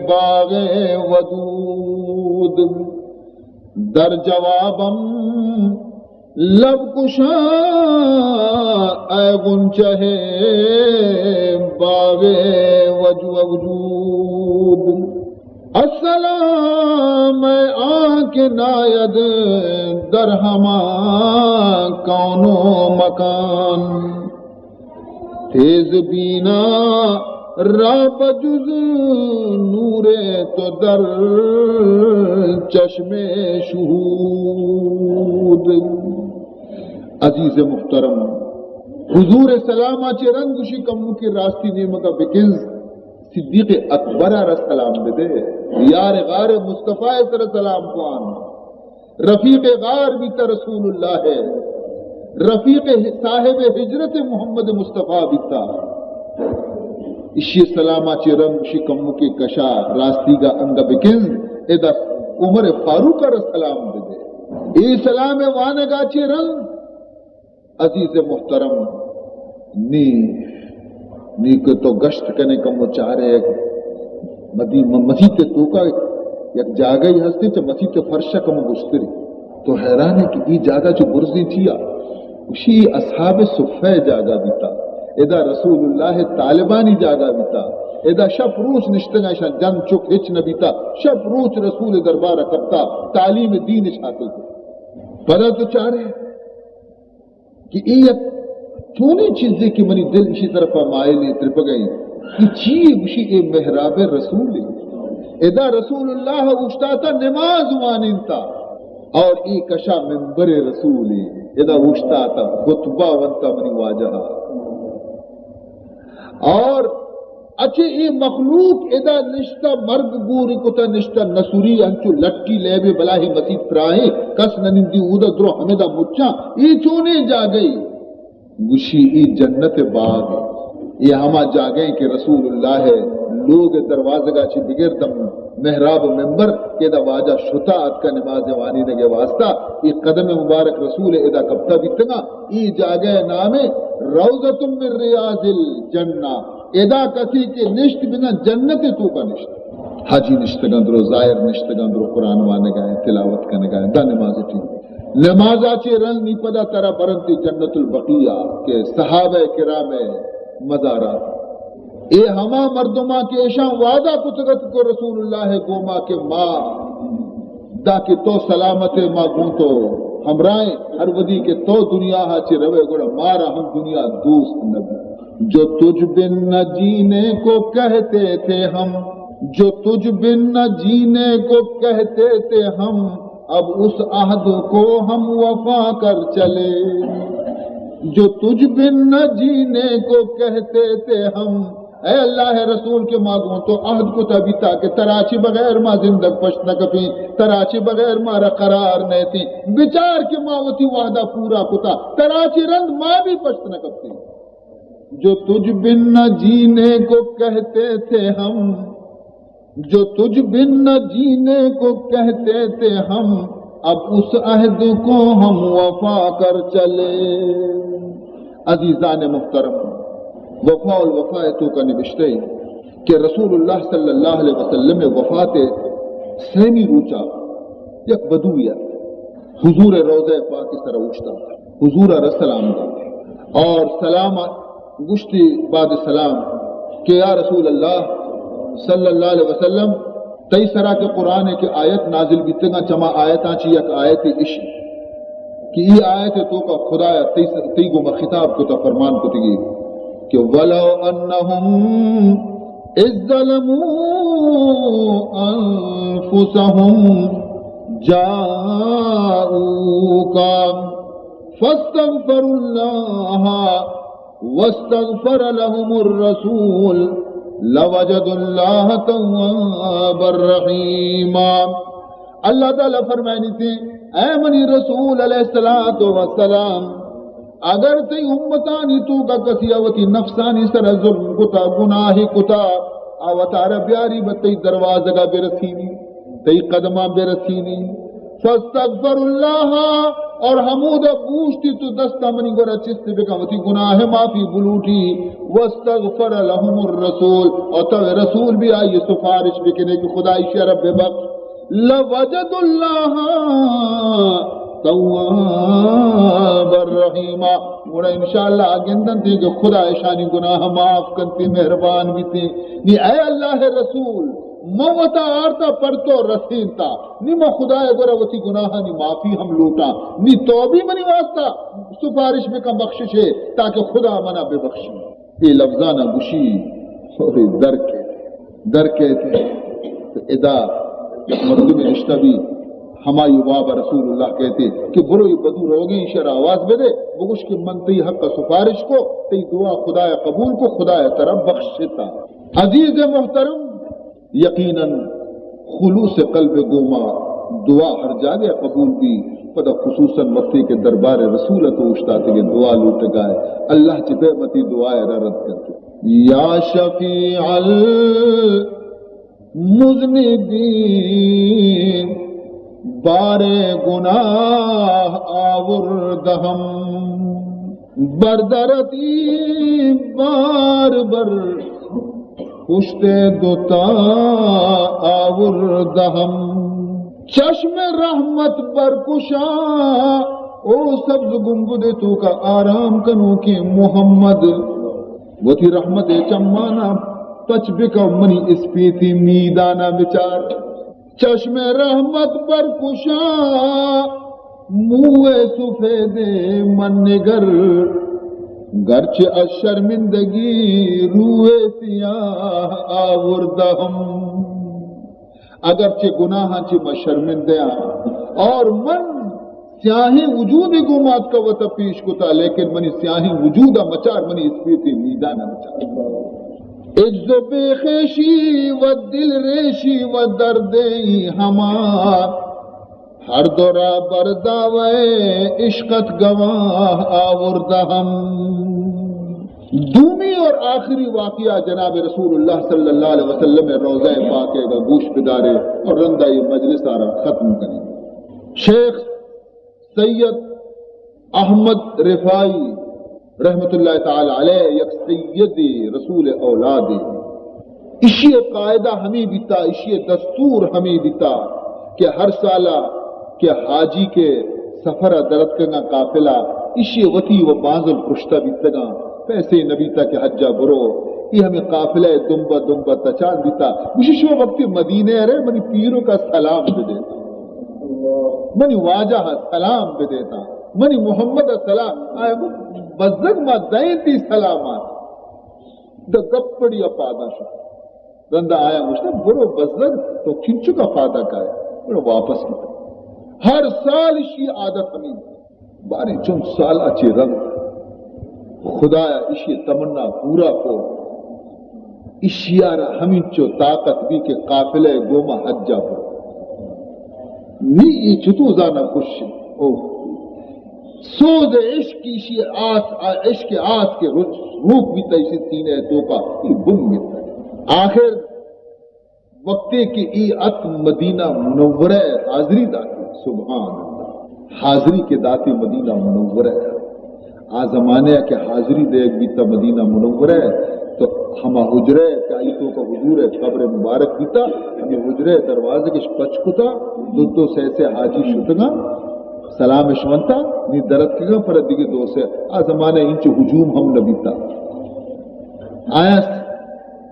باغ ودود۔ در جوابم لب کشاں، اے غنچہ باغ وجو-، وجود۔ السلام اے آنکہ ناید در ہما کون و مکان۔ تیز بینا را بجز نور تو در چشم شہود۔ عزیز محترم، حضور سلام ء چہ رند گوشی کموکے راستی نیمگا بکنز، صدیق اکبر ء را سلام بدے، یار غار مصطفی ء سر سلام بوان۔ رفیق غار بیتا رسول اللہ ء، رفیق صاحب ہجرت محمد مصطفی بیتا۔ اشی سلاما چہ رند گوشی کموکے کشا راستی گا انگا بکنز، ادا عمر فاروق ء را سلام بدے۔ اے سلام وانگا چہ رند عزیز محترم، نی، نی کہ تو گشت کنے کمو چارے، مدی-، م-، مسیت توکا یک جاگہی ہستے، چہ مسیت فرشا کمو گشتری۔ تو حیران ہے کہ ای جاگہ چو برزی چیا؟ اشی اصحاب صفہ جاگہ بیتا، ادا رسول اللہ طالبانی جاگہ بیتا، ادا شپ روچ نشتگا، اشان جن چک ہچ نہ بیتا، شپ روچ رسول دربار کپتا، تعلیم دین اش حاصل کو۔ پدا تو چارے کہ اے یک چونیں چیزے کہ منی دل اشی طرفا مائل ایں، ترپگا ایں۔ اے چی اے؟ گوشی اے محراب رسول ایں۔ ادا رسول اللہ اوشتاتا نماز وانینتا اور اے کشا ممبر رسول ایں۔ ادا اوشتاتا خطبہ ونتا منی واجہ۔ اور اچے اے مخلوق ادا نشتہ، مرگ گوری کتا نشتہ، نسوری انچو لٹی لیبے بلاہی مسیت پراہیں، کس نہ نندی اودا درو ہمدا مچاں، اے چونیں جاگہے؟ گوشی اے جنت باغ اے، اے ہما جاگہ اے کہ رسول اللہ لوگ دروازگا چی بگر دم محراب و ممبر کہ ادا واجہ شتا اتکا نماز وانینگے واسطہ، اے قدم مبارک رسول ادا کپتا بیتگا، اے جاگہ نام روضۃ من ریاض الجنہ۔ ادا کسی کہ نشت بزاں جنت توکا نشت۔ حاجی نشتگاں درو، زائر نشتگاں درو، قرآن وانگا ایں، تلاوت کنگا ایں، دا نماز ٹیم۔ نمازا چے رند نی پدا ترا برنتی جنت البقیع کہ صحابہ کرام مزارات۔ اے ہما مردماں کہ ایشاں وعدہ کتگت کو رسول اللہ گوما کہ ما دا کہ تو سلامت ئے، ما گوں تو ہمراہ ایں، ہر وھدی کہ تو دنیا ءَ چہ روئے گڑا مارا ہم دنیا دوست نہ بیت۔ جو تجھ بن نہ جینے کو کہتے تھے ہم، جو تجھ بن نہ جینے کو کہتے تھے ہم، اب اس عہد کو ہم وفا کر چلے۔ جو تجھ بن نہ جینے کو کہتے تھے ہم، اے اللہ ءِ رسول، کہ ما گوں تو عہد کتا بیتا کہ ترا چہ بغیر ما زندگ پشت نہ کپیں، ترا چہ بغیر مارا قرار نہ اتیں۔ بچار کہ ما وتی وعدہ پورا کتا، ترا چہ رند ما بھی پشت نہ کپتیں۔ جو تجھ بن نہ جینے کو کہتے تھے ہم، جو تجھ بن نہ جینے کو کہتے تھے ہم، اب اس عہد کو ہم وفا کر چلے۔ عزیزان محترم، وفاء الوفاء ءِ توکا نبشتہ ایں کہ رسول اللہ صلی اللہ علیہ وسلم ءِ وفات ءِ سیمی روچا یک بدوے ات، حضور ءِ روضہ پاک ءِ سرا اوشتات، حضور ءَ را سلام دات اور سلام گوشتی بعد سلام کہ یا رسول اللہ صلی اللہ علیہ وسلم، تئی سرا کہ قرآن ءِ کہ آیت نازل بیتگاں، چما آیتاں چی یک آیت اش کہ ای آیت ءِ توکا خدایا تئی س-، تئی گوما خطاب کتا، فرمان کتگی کہ ولو انہم اذ ظلموا انفسہم جاؤک فاستغفروا اللہ واستغفر لهم الرسول لوجدوا اللہ توابا رحیما۔ اللہ تعالی فرمائنی تھے، اے منی رسول علیہ الصلوۃ والسلام، اگر تئی امتانی توکا کسی وتی نفسانی سر ظلم کتا، گناہ کتا، آ وتارا بیاری بہ تئی دروازگا برسینی، تئی قدماں برسینی۔ فاستغفر اللہ، اور ہمودا بوشتی تو دستا منی گورا چست بکن، وتی گناہ معافی بلوٹی۔ واستغفر لهم الرسول، اور تو رسول بھی آئی سفارش بکنے کہ خدا ایشی رب بخش۔ لوجدوا اللہ توابا رحیما، گڑا انشاءاللہ آ گندنت کہ خدا اشانی گناہ معاف کنت، مہربان بیت۔ نی اے اللہ رسول، من وتا آرتا پر تو رسینتا، نی من خدای گورا وتی گناہانی معافی ہم لوٹاں، نی تو بھی منی واسطہ سفارش بکن بخششے، تاکہ خدا منا ببخشی۔ اے لفظانا گوشی، اور در کیت، در کیت۔ تو ادا یک مردمے نشتہ بی، ہمائی واب رسول اللہ کیت کہ برو اے بدو روگیں ایشی را آواز بدے، بگوش کہ من تئی حق سفارش کو، تئی دعا خدای قبول کو، خدای ترا بخشتا۔ عزیز محترم، یقیناً خلوص قلب گوما دعا ہر جاگہ قبول بی، پدا خصوصاً وقتی کہ دربار رسول تو اوشتاتگے دعا لوٹگائے، اللہ چہ پہ متی دعائے را رد کرتے۔ یا شفیع المذنبین، بار گناہ آوردہم۔ بر درت ای بار بر پشت دوتا آوردہم۔ چشم رحمت برکشا، او سبز گنبد توکا آرام کنوکیں محمد، وتی رحمت چمانا پچ بکن، منی اسپیتی میدانا بچار۔ چشم رحمت برکشا، موئے سفید من نگر، گرچہ از شرمندگی روئے سیاہ آوردہم۔ اگرچہ گناہاں چہ من شرمندہ آں اور من سیاہیں وجود گوما اتکا وتا پیش کتا، لیکن منی سیاہیں وجودا مچار، منی اسپیتی میدانا مچار۔ عجز و بے خیشی و دل ریشی و درد ای ہما، ہر دو را بر دعوی عشقت گواہ آوردہم۔ دومی اور آخری واقعہ جناب رسول اللہ صلی اللہ علیہ وسلم روضہ پاک کا گوش بدارے اور رندا یہ مجلس آرا ختم کریں۔ شیخ سید احمد رفاعی رحمت اللہ تعالی علیہ یک سید رسول اولاد۔ اشی قاعدہ ہمیں بیتا، اشی دستور ہمیں بیتا کہ ہر سالا کہ حاجی کے سفر درت کنگا قافلہ، اشی وتی و بانزل پرشتہ بیتگاں، پیسے نبیتا کہ حجا برو۔ ای ہمیں قافلہ دنبا دنبا تچان بیتا۔ گوشی شما وقتی مدینہ رہے، منی پیرو کا سلام بدے۔ منی واجہ سلام بدیتا، منی محمد سلام۔ آیا گو بزگ ما دائیں تی سلامات۔ دا گپڑی پادا شد۔ رندا آیا گوشتا، برو بزگ تو چنچو کا پادا کائے، برو واپس بیتا۔ ہر سال اشی عادت ہمیں۔ باریں چند سال اچے رند خدایا اشی تمنا پورا کو۔ اشیارا ہمینچو طاقت بی کہ قافلہ گوما حجا برو۔ نی ای چتو زانا خوش۔ او سوز عشق اشی آس، عشق آس کے روک بیتا اشی سینے توکا، ای بن بیتا۔ آخر وقتے کہ ای ات مدینہ منورہ حاضری داتی، سبحان اللہ، حاضری کے داتی مدینہ منورہ۔ آ زمانے کہ حاضری دیگ بیتا مدینہ منورہ، تو ہما حجرہ کہ آئی توکا حضور قبر مبارک بیتا، ہمیں حجرہ دروازے کش پچ کتا، دو دو سے سے حاجی شتگا، سلام شونتا، نی درت کگا پر دیگه دو سے۔ آ زمانے انچو ہجوم ہم نبیتا۔ آیا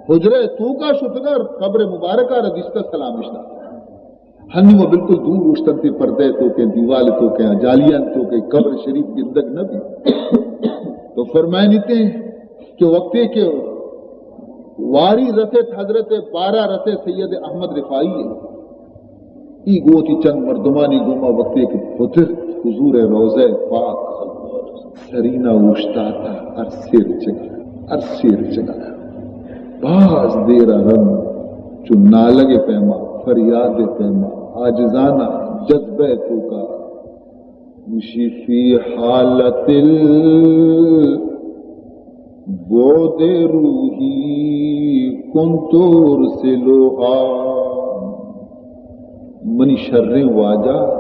حجرہ توکا شتگا، قبر مبارکہ را دیستا، سلام اشتا۔ ہنی و بالکل دور اوشتنتے، پردے توکے، دیوال توکے، جالیان توکے، قبر شریف گندگ نہ بی۔ تو فرمائنیتے، کہ وقتے کہ واری رست حضرت بارہ رست سید احمد رفاعی ءَ، ای گوں وتی چند مردمانی گوما وقتے کہ پترت حضور ءِ روضہ پاک، سرین ءَ اوشتاتا، ارسے رچگا، ارسے رچگا، باز دیر ءَ رند چو نالگ ءِ پیما، فریاد ءِ پیما، عاجزانہ جذبہ ءِ توکا گوشی، فی حالت البعد روحی کنت ارسلها، منی شریں واجہ،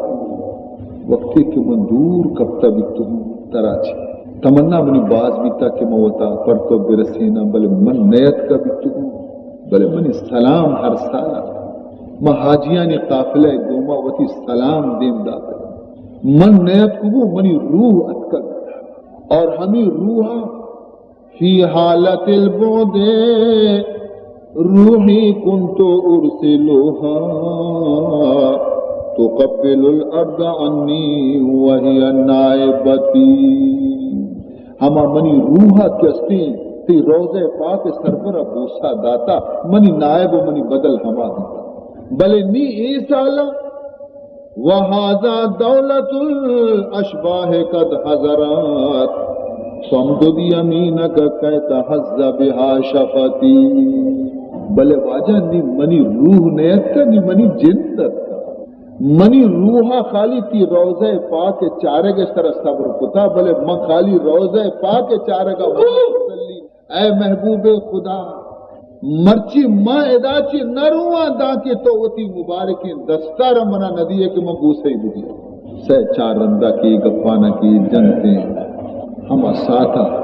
وقتے کہ من دور کپتہ بیتگوں ترا چہ، تمنا منی باز بیتا کہ من وتا پر تو برسیناں، بلے من نیتکہ بیتگوں، بلے منی سلام ہر سالا من حاجیانی قافلہ ءِ گوما وتی سلام دیم داتگ۔ من نیتکگوں، منی روح اتکگ۔ اور ہمے روح ءَ، فی حالت البعد روحی کنت ارسلها تقبل الارض عنی وهي نائبتی۔ ہما منی روح ءَ کہ استیں تئی روضہ پاک ءِ سربرا بوسہ داتا، منی نائب و منی بدل ہما بیتا۔ بلے نی اے سالا وهذا دولة الأشباح قد حضرت، فامدد يمينك كي تهز بها شفتي۔ بلے واجہ، نی منی روح نیتکہ، نی منی جند اتکہ۔ منی روح ءَ خالی تئی روضہ پاک ءِ چارگ ءِ سرا صبر کتا، بلے من خالی روضہ پاک ءِ چارگ ءَ تسلی۔ اے محبوب خدا، مرچی ما ادا چہ نہ رواں دانکہ تو وتی مبارکیں دستا را منا نہ دیئے کہ من بوسہ ئی بدیاں۔ سہ چار رندا کہ اے گپانا کہ اے جنتیں، ہما ساعتا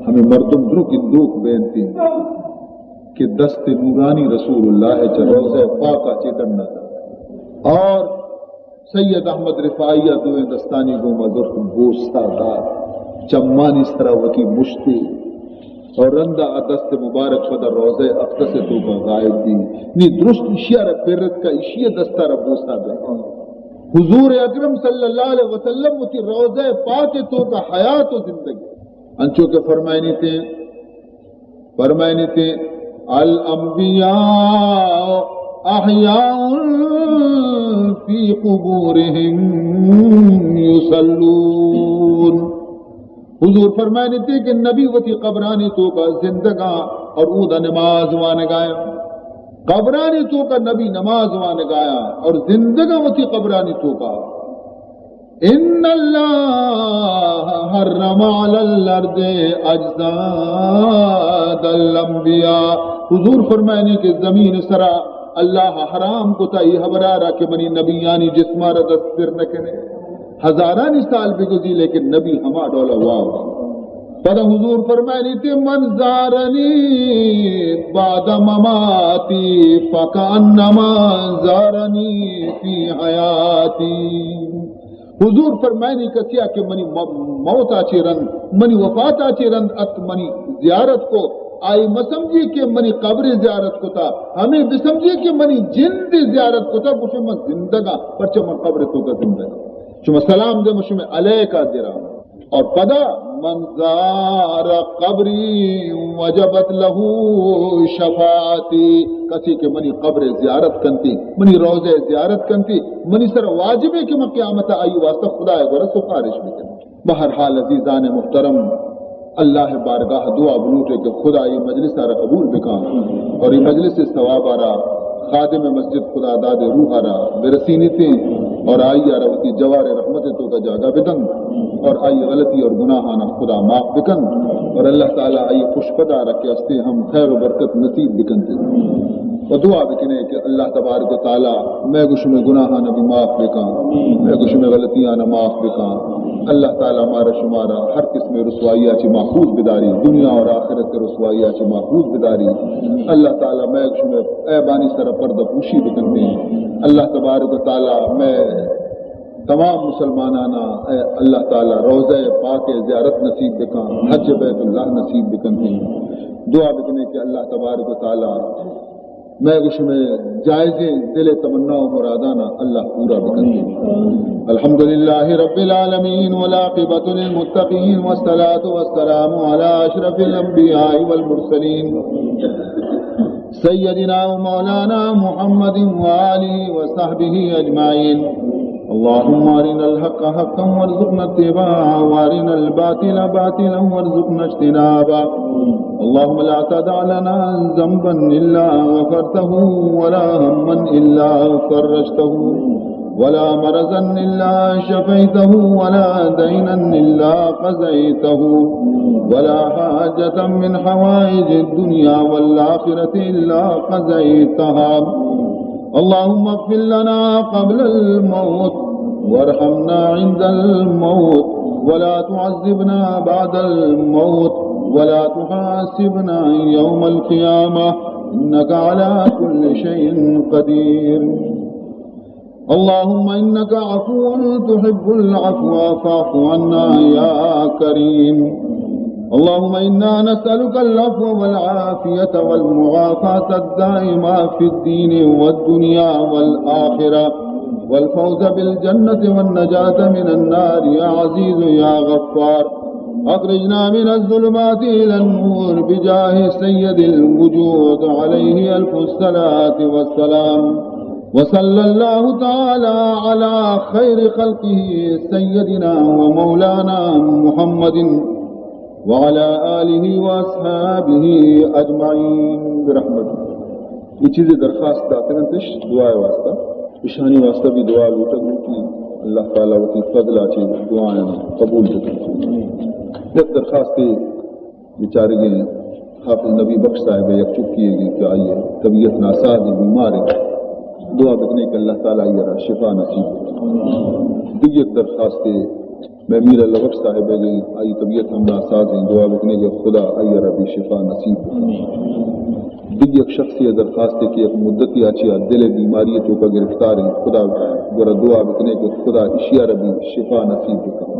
ہمے مردم درو گندوک بینتیں کہ دست نورانی رسول اللہ چہ روضہ پاکا چہ ڈنّا دات۔ اور سید احمد رفاعی ءَ دوئیں دستانی گوما زرت، بوسہ دات، چمانی سرا وتی مشتے اور رندا آ دست مبارک پدا روضہ اقدس ءِ توکا غائب بی۔ نی درست ایشی ءَ را پرت کہ ایشی ءِ دستا را بوسہ دات۔ حضور اکرم صلی اللہ علیہ وسلم وتی روضہ پاک ءِ توکا حیات و زندگی۔ انچو کہ فرمائنیتے، فرمائنیتے، الانبیاء احیاء فی قبورہم یصلون۔ حضور فرمائنیتے کہ نبی وتی قبرانی توکا زندگاں اور اودا نماز وانگایاں۔ قبرانی توکا نبی نماز وانگایاں اور زندگاں وتی قبرانی توکا۔ ان اللہ حرم علی الارض اجساد الانبیاء۔ حضور فرمائنی کہ زمین سرا اللہ حرام کتا ای حبرارا کہ منی نبیانی جسمارا دست پر نہ کنے۔ ہزارانی سال بگوزی لیکن نبی ہما ڈولا واو۔ پدا حضور فرمائنی تے، من زارنی بعد مماتی فکأنما زارنی فی حیاتی۔ حضور فرمائنی، کسیا کہ منی م-، موت ءَ چہ رند، منی وفات ءَ چہ رند ات، منی زیارت کو، آئی مسمجی کہ منی قبر زیارت کتا، ہمیں بسمجی کہ منی جند زیارت کتا، گوشے من زندگاں، پرچہ من قبر توکا زندگاں۔ شما سلام دے، من شما علیکا درام۔ اور پدا، من زار قبری وجبت لہ شفاعتی، کسی کہ منی قبر زیارت کنتی، منی روضہ زیارت کنتی، منی سر واجبے کہ من قیامت آئی واسطہ خدا گورا سفارش بکنم۔ بہرحال عزیزان محترم، اللہ بارگاہ دعا بلوٹے کہ خدا اے مجلس ءَ را قبول بکاں اور اے مجلس ءِ ثواب ءَ را خادم مسجد خدا داد روح ءَ را برسینیتیں اور آئی ءَ را وتی جوار رحمت ءِ توکا جاگہ بدن اور آئی غلطی اور گناہاں خدا معاف بکن اور اللہ تعالی آئی خوش پدا را کہ استے ہم خیر و برکت نصیب بکنتے۔ و دعا بکنے کہ اللہ تبارک و تعالی مئے گو شمئے گناہاں بھی معاف بکاں، مئے گو شمئے غلطیاں معاف بکاں۔ اللہ تعالی مارا شمارا ہر قسم رسوائی ءَ چہ محفوظ بداری، دنیا اور آخرت ءِ رسوائی ءَ چہ محفوظ بداری۔ اللہ تعالی مئے گو شمئے عیبانی سر پردہ پوشی بکنتے۔ اللہ تبارک و تعالی مئے تمام مسلمانانا اے اللہ تعالی روضہ پاک زیارت نصیب بکاں، حج بیت اللہ نصیب بکنتے۔ دعا بکنے کہ اللہ تبارک و تعالی مئے گو شمئے جائزیں دل ءِ تمنا و مرادانا اللہ پورا بکنت۔ الحمد للہ رب العالمین والعاقبۃ للمتقین والصلاۃ والسلام علی اشرف الانبیاء والمرسلین سیدنا و مولانا محمد و آلہ و صحبہ اجمعین۔ اللهم أرنا الحق حقا وارزقنا اتباعه، وأرنا الباطل باطلا وارزقنا اجتنابه۔ اللهم لا تدع لنا ذنبا إلا غفرته، ولا هما إلا فرجته، ولا مرضا إلا شفيته، ولا دينا إلا قضيته، ولا حاجة من حوائج الدنيا والآخرة إلا قضيتها۔ اللهم اغفر لنا قبل الموت وارحمنا عند الموت ولا تعذبنا بعد الموت ولا تحاسبنا يوم القيامة إنك على كل شيء قدير. اللهم إنك عفو تحب العفو فاعف عنا يا كريم. اللهم إنا نسألك العفو والعافية والمعافاة الدائمة في الدين والدنيا والآخرة والفوز بالجنة والنجاة من النار يا عزيز يا غفار. أخرجنا من الظلمات إلى النور بجاه سيد الوجود عليه ألف الصلاة والسلام. وصلى الله تعالى على خير خلقه سيدنا ومولانا محمد وعلى آله وأصحابه أجمعين برحمتك. اے چیزے درخواست داتگ انتش دعائے واسطہ، اشانی واسطہ بھی دعا لوٹگ لوٹی، اللہ تعالی وتی فضل ءَ چہ دعایاں قبول بکنت۔ یک درخواستے بیچارگیں حافظ نبی بخش صاحب ءِ یک چکی ئیگی کہ آئی ءِ طبیعت ناساز، بیمار اِنت، دعا بکنے کہ اللہ تعالی آئی ءَ را شفا نصیب بکنت۔ دگہ یک درخواستے مئے میر اللہ بخش صاحب ءِ، آئی طبیعت ہم ناساز اِنت، دعا بکنے کہ خدا آئی ءَ را بھی شفا نصیب بکنت۔ دگہ یک شخصے ءِ درخواستے کہ یک مدتے ءَ چہ دل ءِ بیماری ءِ توکا گرفتار اِنت، خدا گورا دعا بکنے کہ خدا اشی ءَ را بھی شفا نصیب بکنت۔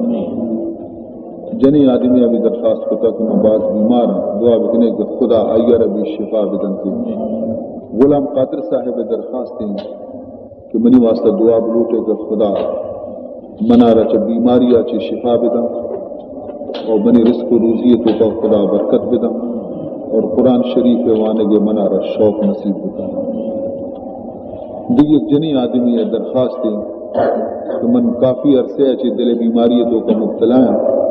جنیں آدمے ءَ بھی درخواست کتا کہ من باز بیمار آں، دعا بکنے کہ خدا آئی ءَ را بھی شفا بدنت۔ غلام قادر صاحب ءِ درخواست اِنت کہ منی واسطہ دعا بلوٹے کہ خدا منا را چہ بیماری ءَ چہ شفا بدنت اور منی رزق و روزی ءِ توکا خدا برکت بدنت اور قرآن شریف ءِ وانگ ءِ منا را شوق نصیب بکنت۔ دگہ یک جنیں آدمے ءِ درخواست اِنت کہ من کافی عرصے ءَ چہ دل ءِ بیماری ءِ توکا مبتلا آں،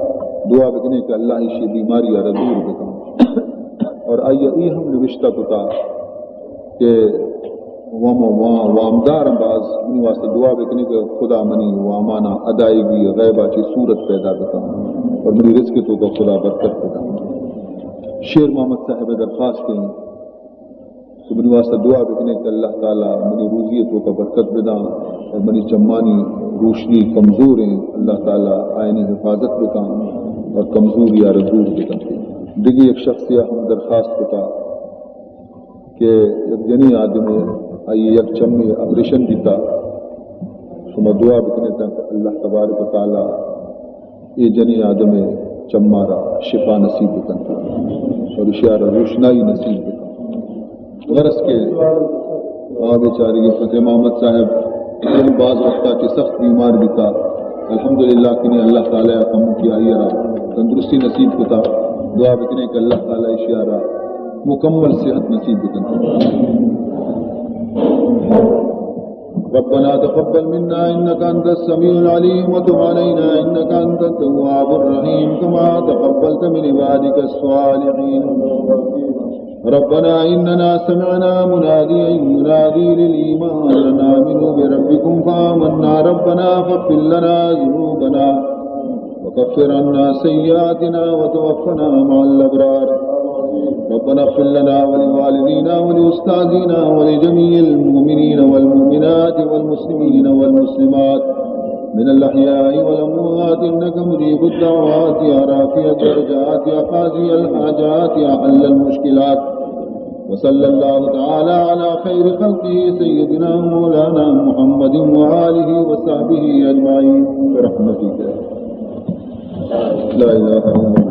دعا بکنے کہ اللہ ایشی بیماری ءَ را دور بکنت۔ اور آئی ءَ اے ہم نوشتہ کتا کہ وام، وام، وامدار آں باز، منی واسطہ دعا بکنے کہ خدا منی وامانا ادائیگی غیب ءَ چہ صورت پیدا بکنت اور منی رزق ءِ توکا خدا برکت بدنت۔ شیر محمد صاحب ءِ درخواست اِنت کہ منی واسطہ دعا بکنے کہ اللہ تعالی منی روزی ءِ توکا برکت بدنت اور منی چمانی روشنی کمزور اِنت، اللہ تعالی آیانی حفاظت بکنت اور کمزوری ءَ را دور بکنت۔ دگہ یک شخصے ءَ ہم درخواست کتا کہ یک جنیں آدمے، آئی یک چمے آپریشن بیتا، شما دعا بکنے تاکہ اللہ تبارک و تعالی اے جنیں آدم ءِ چمارا شفا نصیب بکنت اور اشیارا روشنائی نصیب بکنت۔ غرض کہ آ بیچارگی فتح محمد صاحب ہم باز وقتا چہ سخت بیمار بیتا، الحمدللہ کہ نی اللہ تعالی ءَ کموکی آئی را تندرستی نصیب کتا۔ دعا بکنے کہ اللہ تعالی اشیارا مکمل صحت نصیب بکنت۔ ربنا تقبل منا إنك أنت السميع العليم وتب علينا إنك أنت التواب الرحيم كما تقبلت من عبادك الصالحين. ربنا إننا سمعنا مناديا ينادي للإيمان أن آمنوا بربكم فآمنا ربنا فاغفر لنا ذنوبنا وكفر عنا سيئاتنا وتوفنا مع الأبرار. ربنا اغفر لنا ولوالدينا ولأستاذنا ولجميع المؤمنين والمؤمنات والمسلمين والمسلمات من الأحياء والأموات إنك مجيب الدعوات يا رافع الدرجات يا قاضي الحاجات يا حل المشكلات. وصلى الله تعالى على خير خلقه سيدنا مولانا محمد وآله وصحبه أجمعين برحمتك. لا إله إلا الله.